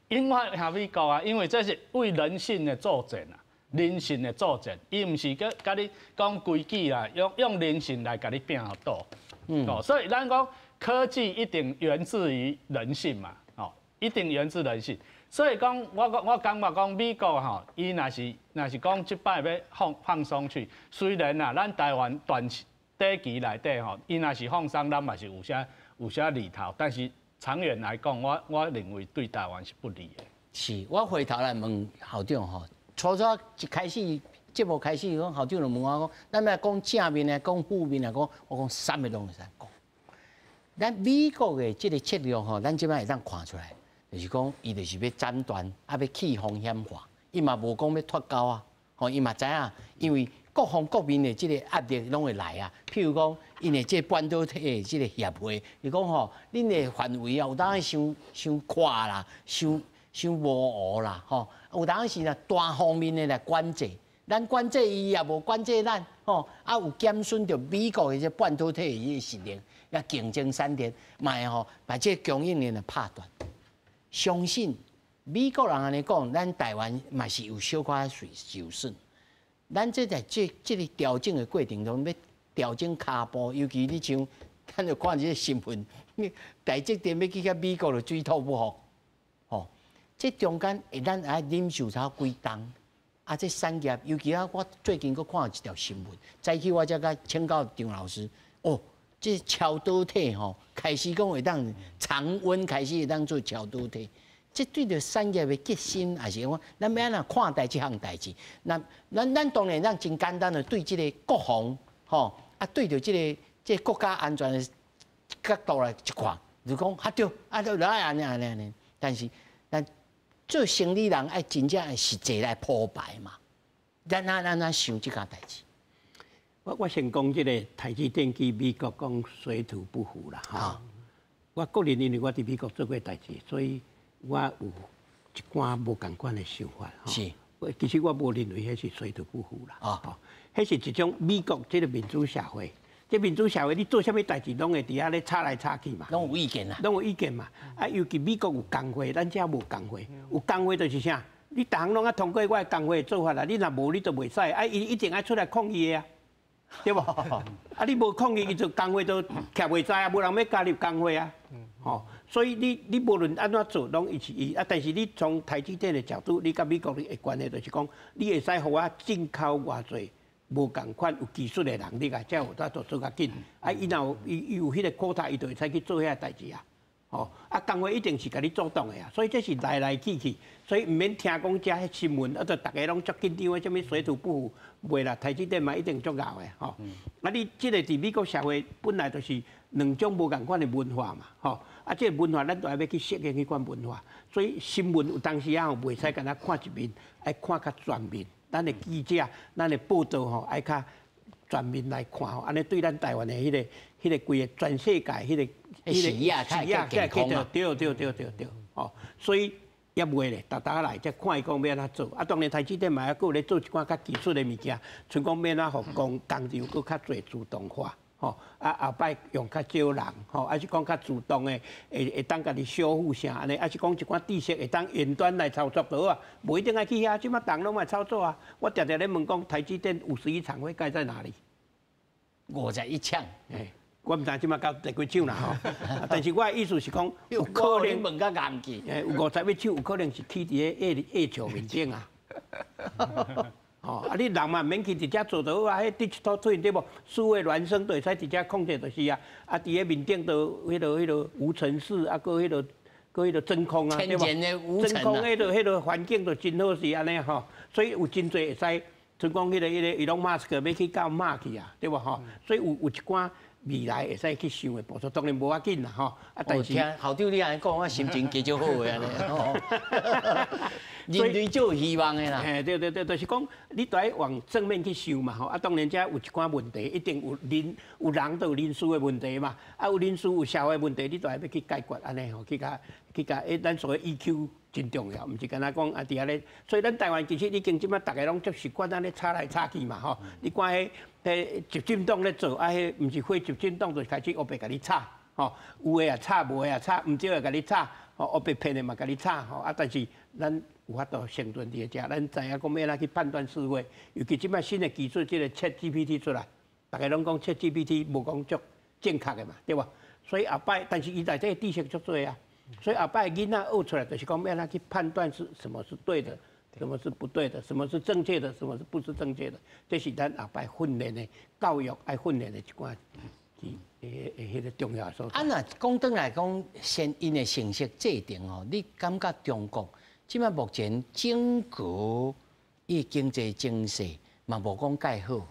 永遠贏美國啊，因為這是為人性的作戰啊，人性的作戰，伊毋是閣共你講規矩啦，用用人性來共你拚予倒。哦，所以咱講科技一定源自於人性嘛，哦，一定源自人性。所以講，我我感覺講美國吼，伊若是若是講這擺欲放放鬆去，雖然啊，咱台灣短期短期內底吼，伊若是放鬆，咱嘛是有啥有啥利頭，但是長遠來講，我我認為對台灣是不利的。是，我回頭來問校長吼，初初一開始節目開始，講校長就問我講，咱欲講正面來講負面來講，我講啥物攏會使講。咱美國的這个策略吼，咱這擺會當看出來，就是講伊就是欲斬斷，啊欲去風險化，伊嘛無講欲脫鈎啊，吼伊嘛知影，因為各方各面的這个壓力攏會來啊。譬如講，𪜶的這个半導體的這个協會，伊講吼，恁的範圍啊，有當傷傷闊啦，傷傷模糊啦，吼，有當時若單方面的來管制，咱管制伊也無管制咱，吼，啊有減損著美國的這半導體的這个實力，也競爭產業，嘛會吼把這个供應鏈來拍斷。相信美國人按呢講，咱台灣嘛是有小可受受損。咱這在這這个調整的過程中，欲調整跤步，尤其你像，咱就看這个新聞，台積電欲去共美國就水土不服，吼，這中間會咱愛忍受差幾冬，啊，這產業，尤其啊，我最近閣看一條新聞，早起我才共請教張老師，哦，這超導體吼，開始講會當常溫開始會當做超導體。這對著產業的革新，還是講咱欲按怎看待這項代誌？那咱咱當然咱真簡單的對這个國防，吼啊，對著這个這个國家安全的角度來一看，就講啊對，啊就來按呢按呢按呢。但是咱做生理人愛真正愛實際來鋪排嘛。咱按按怎想這件代誌？我我先講這个台積電去美國講水土不服啦，哈。我個人因為我佇美國做過代誌，所以我有一寡無仝款的想法。是。其實我無認為彼是水土不服啦。啊。彼是一種美國這个民主社會，這民主社會，你做啥物代誌攏會佇遐咧吵來吵去嘛。攏有意見啦。攏有意見嘛。啊，尤其美國有工會，咱遮無工會。有工會就是啥？你逐項攏愛通過我的工會的做法啦。你若無，你就袂使。啊，伊一定愛出來抗議的啊，對無？啊，你無抗議，伊就工會就徛袂在啊，無人欲加入工會啊。吼，所以你無論按怎做，攏伊是伊啊。但是你從台積電的角度，你佮美國的關係就是講，你會使予我進口偌濟無仝款有技術的人，你來才有法度做較緊。啊，伊若有伊有彼個 quota，伊就會使去做遐個代誌啊。吼，啊，工會一定是共你阻擋的啊。所以這是來來去去，所以毋免聽講遮彼新聞，啊，就逐家攏足緊張的，啥物水土不服，袂啦，台積電嘛一定足𠢕的吼。啊，你這個佇美國社會本來就是兩種無仝款的文化嘛，吼。啊，這個文化咱都愛欲去適應彼款文化，所以新聞有當時啊吼，袂使干焦看一面，愛看較全面。咱的記者、咱的報道吼，愛較全面來看吼，按呢對咱台灣的彼個規個全世界彼個視野較健康啊。對對對對對，吼，所以也袂咧，逐逐來才看伊講欲按怎做。啊，當然台積電嘛，猶閣有咧做一寡較技術的物件，像講欲按怎予工廠閣較濟自動化。吼，啊後擺用較少人，吼，抑是講較自動的，會當家己修復啥按呢，抑是講一寡知識會當遠端來操作就好啊，無一定愛去遐，這馬人攏會操作啊。我定定咧問講，台積電51廠會蓋在哪裡？ 51廠。欸，我毋知這馬到第幾廠啦吼。但是我的意思是講，有可能問甲硬去。欸，有51廠，有可能是起佇咧下下橋面頂啊。哦，啊！你人嘛毋免去直接做就好啊，彼 digital twin 對無？數位孿生就會使直接控制就是啊。啊，佇咧面頂都彼個無塵室啊，閣彼個真空啊，對無？真空彼個環境就真好是按呢吼，所以有真濟會使，像講彼個伊隆馬斯克欲去到馬去啊，對無吼？所以有一寡未來會使去想的步數，當然無要緊啦吼。啊，但是聽校長你按呢講，我心情加少好的按呢。人類就有希望的啦。嘿，對對對，就是講你都愛往正面去想嘛吼。啊，當然遮有一寡問題，一定有人有人都有人事的問題嘛。啊，有人事有社會問題，你都愛欲去解決按呢吼，去共，咱所謂 EQ 真重要，毋是干焦講啊佇遐咧。所以咱台灣其實已經這擺逐家攏足習慣按呢吵來吵去嘛吼。你看彼執政黨咧做，啊，彼毋是非執政黨就開始烏白共你吵，吼，有的也吵，無的也吵，毋對的共你吵，吼，烏白騙的嘛共你吵，吼，啊，但是咱有法度生存佇咧遮，咱知影講欲按怎去判斷是非。尤其這擺新的技術，這個 ChatGPT 出來，逐家攏講 ChatGPT 無講足正確的嘛，對無？所以後擺，但是伊內底知識足濟啊，所以後擺囡仔學出來就是講欲按怎去判斷是什麼是對的，什麼是不對的，什麼是正確的，什麼是不是正確的，這是咱後擺訓練的教育愛訓練的一寡彼個重要的所在。啊，若講轉來講，先𪜶的程式制定哦，你感覺中國這擺目前整個伊經濟情勢嘛無講蓋好，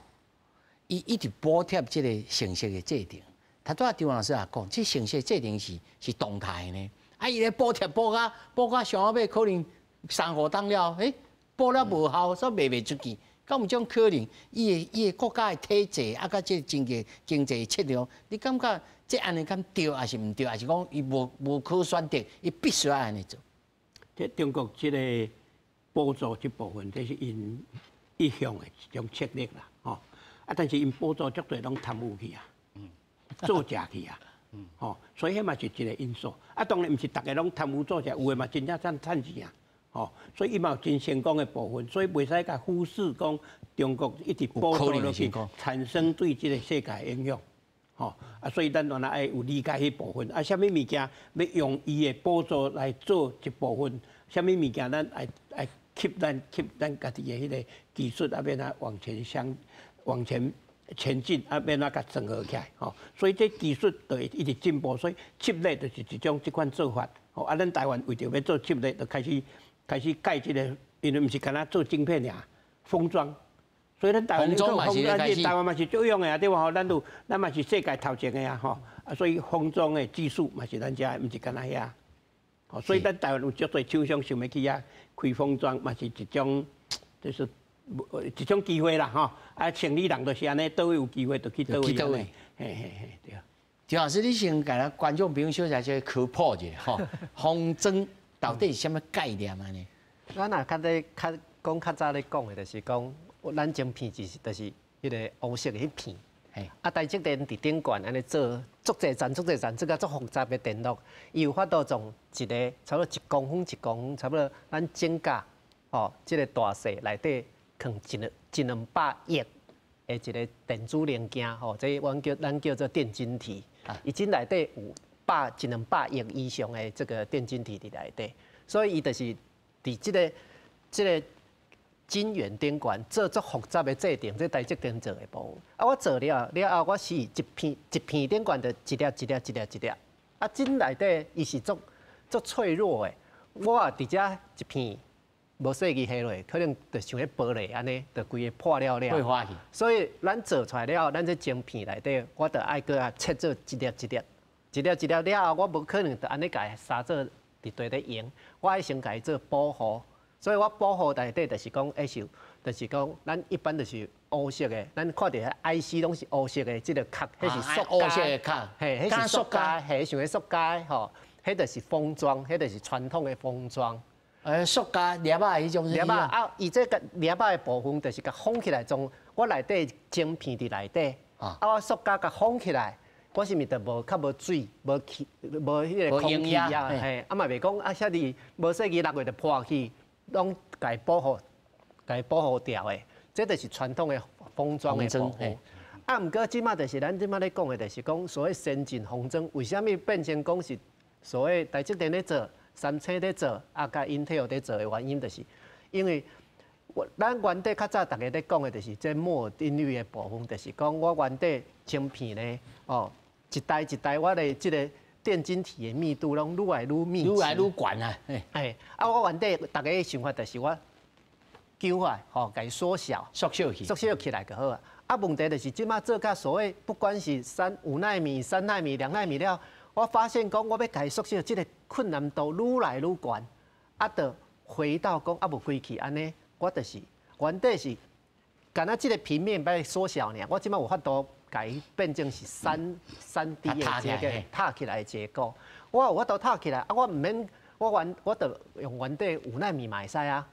伊一直補貼這個程式的制定。頭拄仔張老師也講，這程式制定是動態的呢。啊，伊咧補貼補甲上尾可能三五冬了，欸，補了無效，所以賣袂出去。敢有這種可能？伊的國家的體制啊，佮這個經濟策略，你感覺這按呢敢對，抑是毋對？抑是講伊無可選擇，伊必須愛按呢做？這中國這個補助這部分，這是𪜶一向的一種策略啦，吼。啊，但是𪜶補助足濟攏貪污去啊，作假去啊，吼，所以彼嘛是一個因素。啊，當然毋是逐个攏貪污作假，有的嘛真正賺趁錢啊，吼。所以伊嘛有真成功的部分，所以袂使共忽視講中國一直補助落去，產生對這個世界影響。吼啊，所以咱原來愛有理解彼部分。啊，啥物物件欲用伊的補助來做一部分，啥物物件咱愛 keep 咱家己的彼個技術啊，欲按怎往前前進啊，欲按怎共整合起來吼。所以這技術就會一直進步，所以 chiplet 就是一種這款做法。吼啊，咱台灣為著欲做 chiplet，就開始蓋這個，因為毋是干焦做晶片爾，封裝。所以咱台灣做封裝，台灣嘛是足用的啊，對無吼？咱嘛是世界頭前的啊，吼啊，所以封裝的技術嘛是咱遮的，毋是干焦遐。吼，所以咱台灣有足濟廠商想欲去遐開封裝，嘛是一種，就是一種機會啦，吼。啊，生理人就是按呢，佗位有機會就去佗位。嘿嘿嘿，對。張老師，你先共咱觀眾朋友小小這科普一下吼，封裝到底是啥物概念按呢？咱若較咧較講較早咧講的，就是講咱晶片就是彼個烏色的彼片，啊，台積電佇頂懸按呢做足濟層、足濟層，這個足複雜的電路，伊有法度從一个差不多1公分1公分，差不多咱指甲吼，這个大細內底囥一兩一兩百億的一个電子零件吼，這阮叫咱叫做電晶體，伊這內底有百一兩百億以上的這個電晶體佇內底，所以伊就是佇這個晶圓頂懸做足複雜的製程，這台積電做的部分。啊，我做了了後，我是一片一片頂懸就一粒一粒一粒一粒。啊，這內底伊是足足脆弱的，我也佇遮一片無細意下落，可能就像彼玻璃按呢，就規个破了了。所以咱做出來了後，咱這晶片內底，我就愛閣啊切做一粒一粒，一粒一粒了後，我無可能就按呢共伊紗做佇地咧用，我愛先共伊做保護。所以我保護內底就是講，會是，就是講，咱一般就是烏色的，咱看著 IC 攏是烏色的，這個殼，彼是塑膠，嘿，彼是塑膠，嘿，像彼塑膠吼，彼就是封裝，彼就是傳統的封裝。塑膠粒仔彼種。粒仔啊，伊這个粒仔的部分就是共封起來，從我內底晶片佇內底，啊，我塑膠共封起來，我是毋是就無較無水、無氣、無彼个空氣啊？嘿，啊嘛袂講啊，遐爾無細意落去就破去。攏共伊保護，共伊保護掉的，這就是傳統的封裝的部分。啊，毋過這馬就是咱這馬咧講的，就是講所謂先進封裝，為啥物變成講是所謂台積電咧做、三星咧做，啊，佮 Intel 咧做的原因，就是因為咱原底較早逐家咧講的，就是這摩爾定律的部分，就是講我原底晶片咧，哦，一代一代我的這個電晶體的密度攏愈來愈密，愈來愈懸啊！嘿，啊，我原底逐家想法就是我揪開，吼，共伊縮小，縮小去，縮小起來就好啊。啊，問題就是這馬做甲所謂，不管是三五納米、3納米、2納米了，我發現講我欲共伊縮小，這個困難度愈來愈懸。啊，就回到講啊，無規氣按呢，我就是原底是，干焦這个平面欲縮小爾，我這馬有法度。共伊變成是3D 的結構，塔起來的結構。我有法度塔起來，啊，我毋免，我原我就用原底5納米嘛會使啊，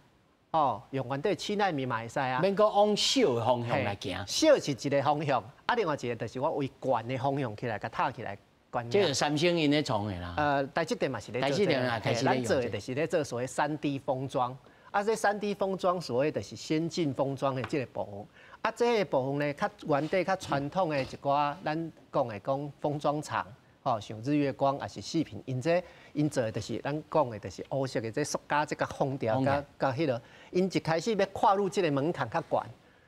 哦，用原底7納米嘛會使啊。免閣往小的方向來行。小是一个方向，啊，另外一个就是我為懸的方向起來，共塔起來。這個三星𪜶咧創的啦。台積電嘛是咧做這個。咱做的就是咧做所謂3D 封裝，啊，這3D 封裝所謂就是先進封裝的這个部分。啊，這个部分呢，較原底較傳統的一寡，咱講的講封裝廠，吼，像日月光抑是矽品，𪜶這𪜶做的就是咱講的，就是烏色的這塑膠，這共封掉，佮佮彼落，𪜶一開始欲跨入這个門檻較懸，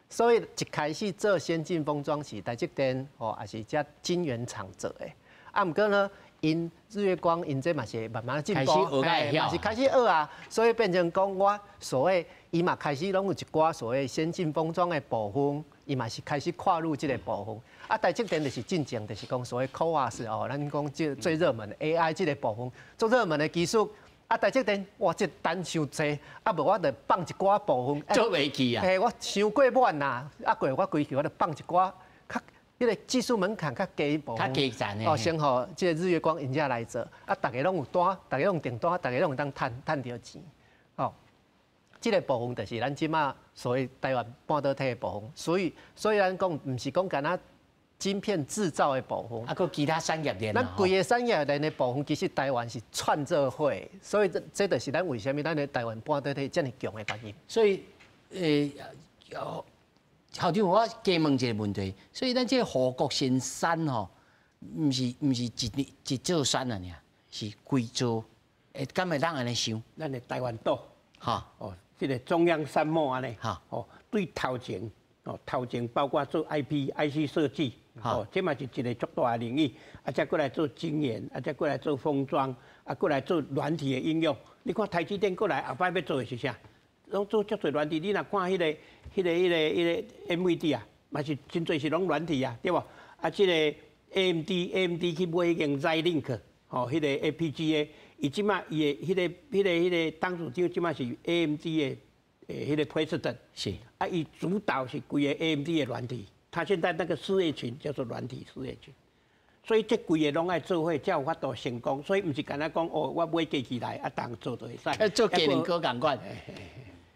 所以一開始做先進封裝是台積電吼，抑是遮晶圓廠做的。啊，毋過呢，𪜶日月光𪜶這嘛是慢慢進步，嘛是開始學啊，所以變成講我所謂。伊嘛開始攏有一寡所謂先進封裝的部分，伊嘛是開始跨入這个部分。啊，台積電就是進前就是講所謂 CoWoS 哦，咱講這最熱門的 AI 這个部分，最熱門的技術。啊，台積電哇，這單傷濟，啊無我就放一寡部分。做袂起啊！嘿，我傷過滿啦，啊過我規氣我就放一寡較彼个技術門檻較低部分。較低層的。哦，先予這个日月光𪜶遮來做，啊，逐家攏有單，逐家攏有訂單，逐家攏會當趁趁著錢，哦。這个部分就是咱這馬所謂台灣半導體的部分，所以咱講毋是講干焦晶片製造的部分，啊，閣其他產業鏈。咱規个產業鏈的部分，其實台灣是串做伙，所以這這就是咱為啥物咱的台灣半導體遮爾強的原因。所以，校長，我加問一个問題，所以咱這个護國神山吼，毋是一一座山啊，爾是規座，會敢會當按呢想？咱的台灣島。哈，哦，這个中央山脈按呢，哦，對頭前，哦，頭前包括做 IP、IC 設計，哦，這嘛是一个足大的領域，啊，再過來做晶圓，啊，再過來做封裝，啊，過來做軟體的應用。你看台積電過來後擺欲做的是啥？攏做足濟軟體。你若看彼个、彼个、彼个、彼个 NVIDIA 啊，嘛是真濟是攏軟體啊，對無？啊，這个 AMD、AMD 去買彼間 Xilinx，吼，彼个 FPGA。伊這馬伊的彼个、彼个、彼个董事長這馬是 AMD 的彼个 president，啊，伊主導是規个 AMD 的軟體。他現在那個事業群叫做軟體事業群，所以這規个攏愛做伙才有法度成功。所以毋是干焦講哦，我買機器來啊，當做就會使。做機能閣仝款。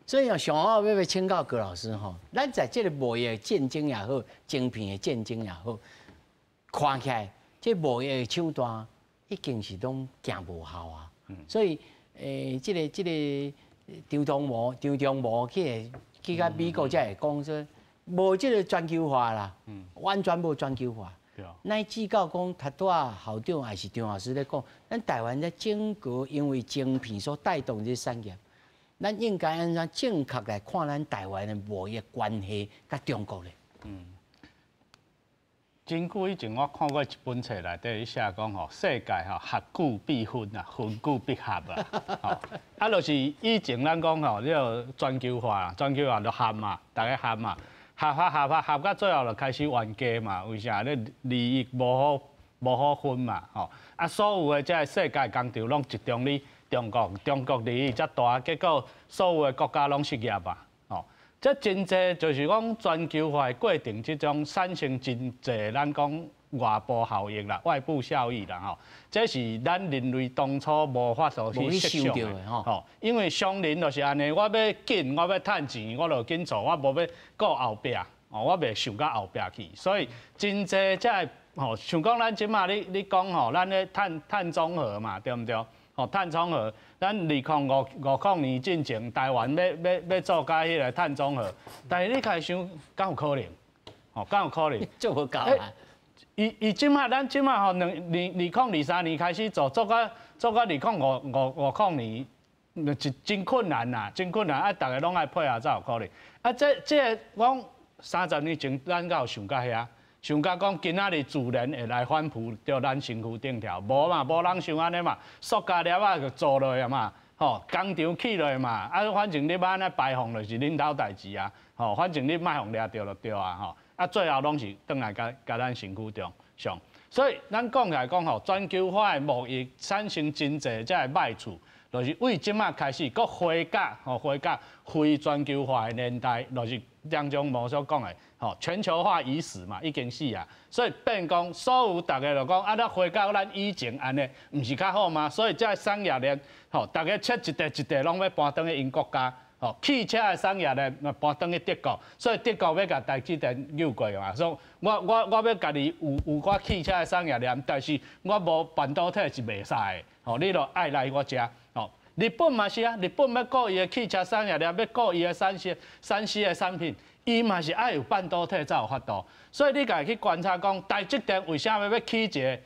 所以上好欲欲請教郭老師吼，咱在這個貿易戰爭也好，晶片的戰爭也好，看起來這貿易的手段已經是攏行無效啊。所以，這個張忠謀去佮美國才會講說，無這個全球化啦，完全無全球化。乃至到講，頭拄仔校長還是張老師咧講，咱台灣咧整個因為晶片所帶動這產業，咱應該按怎正確來看咱台灣的貿易關係佮中國咧？真久以前我看過一本冊內底，伊寫講吼，世界吼合久必分啊，分久必合啊。吼，啊，就是以前咱講吼，這個全球化，全球化就合嘛，逐家合嘛，合合合合合到最後就開始冤家嘛。為啥？你利益無好分嘛，吼。啊，所有的這個世界工廠攏集中佇中國，中國利益遮大，結果所有的國家攏失業啊。這真濟就是講全球化的過程之中產生真濟，咱講外部效益啦、外部效益啦吼。這是咱人類當初無法度去設想的吼。因為商人就是按呢，我欲緊，我欲趁錢，我就緊做，我無欲顧後壁，哦，我袂想到後壁去。所以真濟這個吼，像講咱這馬你講吼，咱咧碳中和嘛，對毋對？吼，碳中和，咱2050年進前，台灣欲做佮彼個碳中和，但是你開想，敢有可能？吼，敢有可能？做無到啊！伊這馬咱這馬吼，2023年開始做，做到2050年，真困難啦，真困難啊！逐家攏愛配合才有可能。啊，這講30年前，咱敢有想到遐？想到講今仔日自然會來反撲著咱身軀頂頭，無嘛，無人想按呢嘛，塑膠粒仔就做落去嘛，吼，工廠起落嘛，啊，反正你欲按呢排放就是恁兜代誌啊，吼，反正你莫予掠著就對啊，吼，啊，最後攏是轉來共咱身軀中上，所以咱講起來講吼，全球化的貿易產生真濟這个歹處，就是為這馬開始閣回到吼，回到非全球化的年代，就是張忠謀所講的，吼，全球化已死嘛，已經死啊，所以變講所有逐家就講啊，咱回到咱以前按呢，毋是較好嗎？所以這个產業鏈，吼，逐家切一塊一塊攏欲搬轉去𪜶國家，吼，汽車的產業鏈搬轉去德國，所以德國欲共台積電扭過嘛，所以我欲家己有寡汽車的產業鏈，但是我無半導體是袂使的，吼，你著愛來我遮。日本嘛是啊，日本欲顧伊的汽車產業鏈，欲顧伊的三 C 的產品，伊嘛是愛有半導體才有法度。所以你家己去觀察講，台積電為啥物欲起一個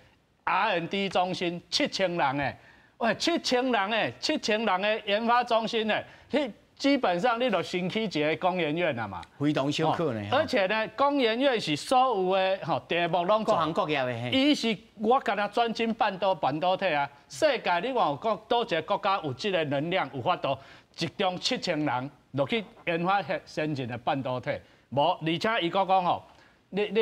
R&D 中心，七千人的，喂，七千人的，七千人的研發中心的，你基本上你就先起一個工研院啦嘛。非同小可呢。而且呢，工研院是所有的吼題目攏各行各業的。伊是我干焦專精半導體啊。世界你看有國佗一個國家有這個能量，有法度集中七千人落去研發先進的半導體？無，而且伊閣講吼，你共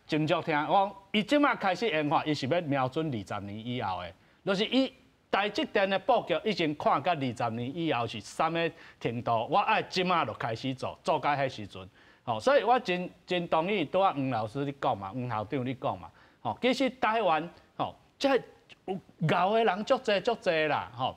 斟酌聽，我講伊這馬開始研發，伊是欲瞄準二十年以後的，就是伊台積電的布局已經看到二十年以後是啥物程度，我愛這馬就開始做，做到彼時陣，吼，所以我真同意拄仔黃老師你講嘛，黃校長你講嘛，吼，其實台灣吼，這有𠢕的人足濟足濟啦，吼，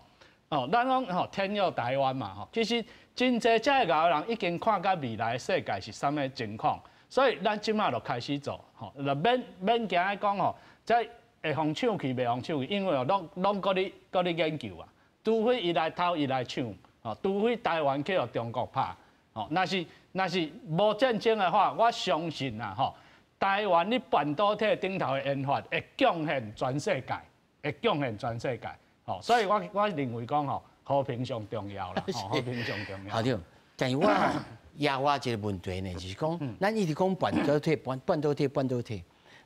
哦，咱講吼天佑台灣嘛，吼，其實真濟這个𠢕的人已經看到未來世界是啥物情況，所以咱這馬就開始做，吼，就免驚講吼，這會予搶去，袂予搶去，因為哦，攏閣咧研究啊，除非伊來偷，伊來搶，吼，除非台灣去予中國拍，吼，若是無戰爭的話，我相信啊，吼，台灣咧半導體頂頭的研發會貢獻全世界，會貢獻全世界，吼，所以我認為講吼，和平上重要啦，和平上重要。校長，但是我也我一個問題呢，就是講，咱一直講半導體、半導體、半導體。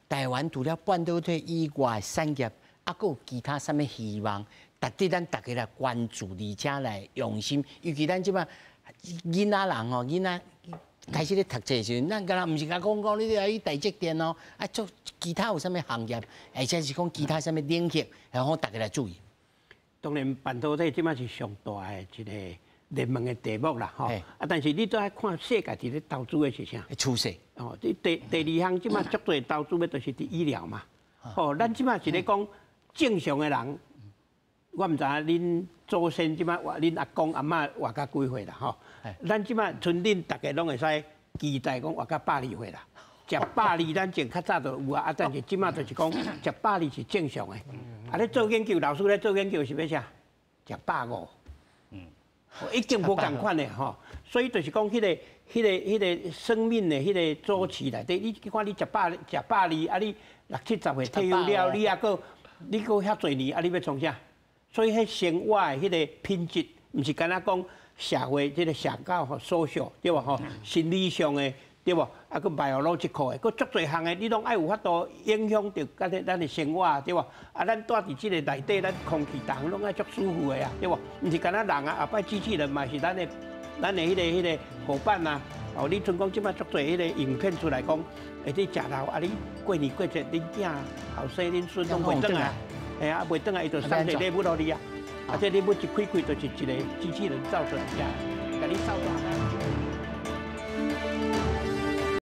台灣除了半導體以外的產業，啊，閣有其他啥物希望？值得咱逐家來關注，而且來用心。尤其咱這馬囡仔人吼，囡仔開始咧讀冊時陣，咱敢若毋是共講講你愛去台積電哦，啊做其他有啥物行業，或者是講其他啥物領域，然後逐家來注意。當然，半導體這馬是上大的一個熱門的題目啦，吼。啊，但是你都愛看世界佇咧投資的是啥？趨勢。哦，第二項這馬足濟投資的，就是佇醫療嘛。吼，咱這馬是咧講正常的人，我毋知影恁祖先這擺活，恁阿公阿嬤活到幾歲啦吼？咱這擺賰恁逐家攏會使期待講活到102歲啦。食百二，咱前較早就有啊，啊，但是這擺就是講食百二是正常的。啊，咧做研究，老師咧做研究是欲啥？食150。已經無仝款的吼，所以就是講彼個生命的彼個周期內底，你看你食百二，啊你六七十歲退休了，你猶閣你閣遐濟年，啊你欲創啥？所以彼生活的彼個品質，毋是干焦講社會這個社交吼、social 對無吼？心理上的對無？啊，閣 biological 的，閣足濟項的，你攏愛有法度影響著咱的生活對無？啊，咱蹛佇這個內底，咱空氣逐項攏愛足舒服的啊，對無？毋是干焦人啊，後擺機器人嘛是咱的彼個夥伴啊。哦，你像講這擺足濟彼個影片出來講，會佇食老啊，你過年過節，恁囝後生恁孫攏袂轉來，嘿啊，袂轉來，伊就送一個禮物予你啊。啊，這禮物一開開就是一個機器人造出來的，共你掃大。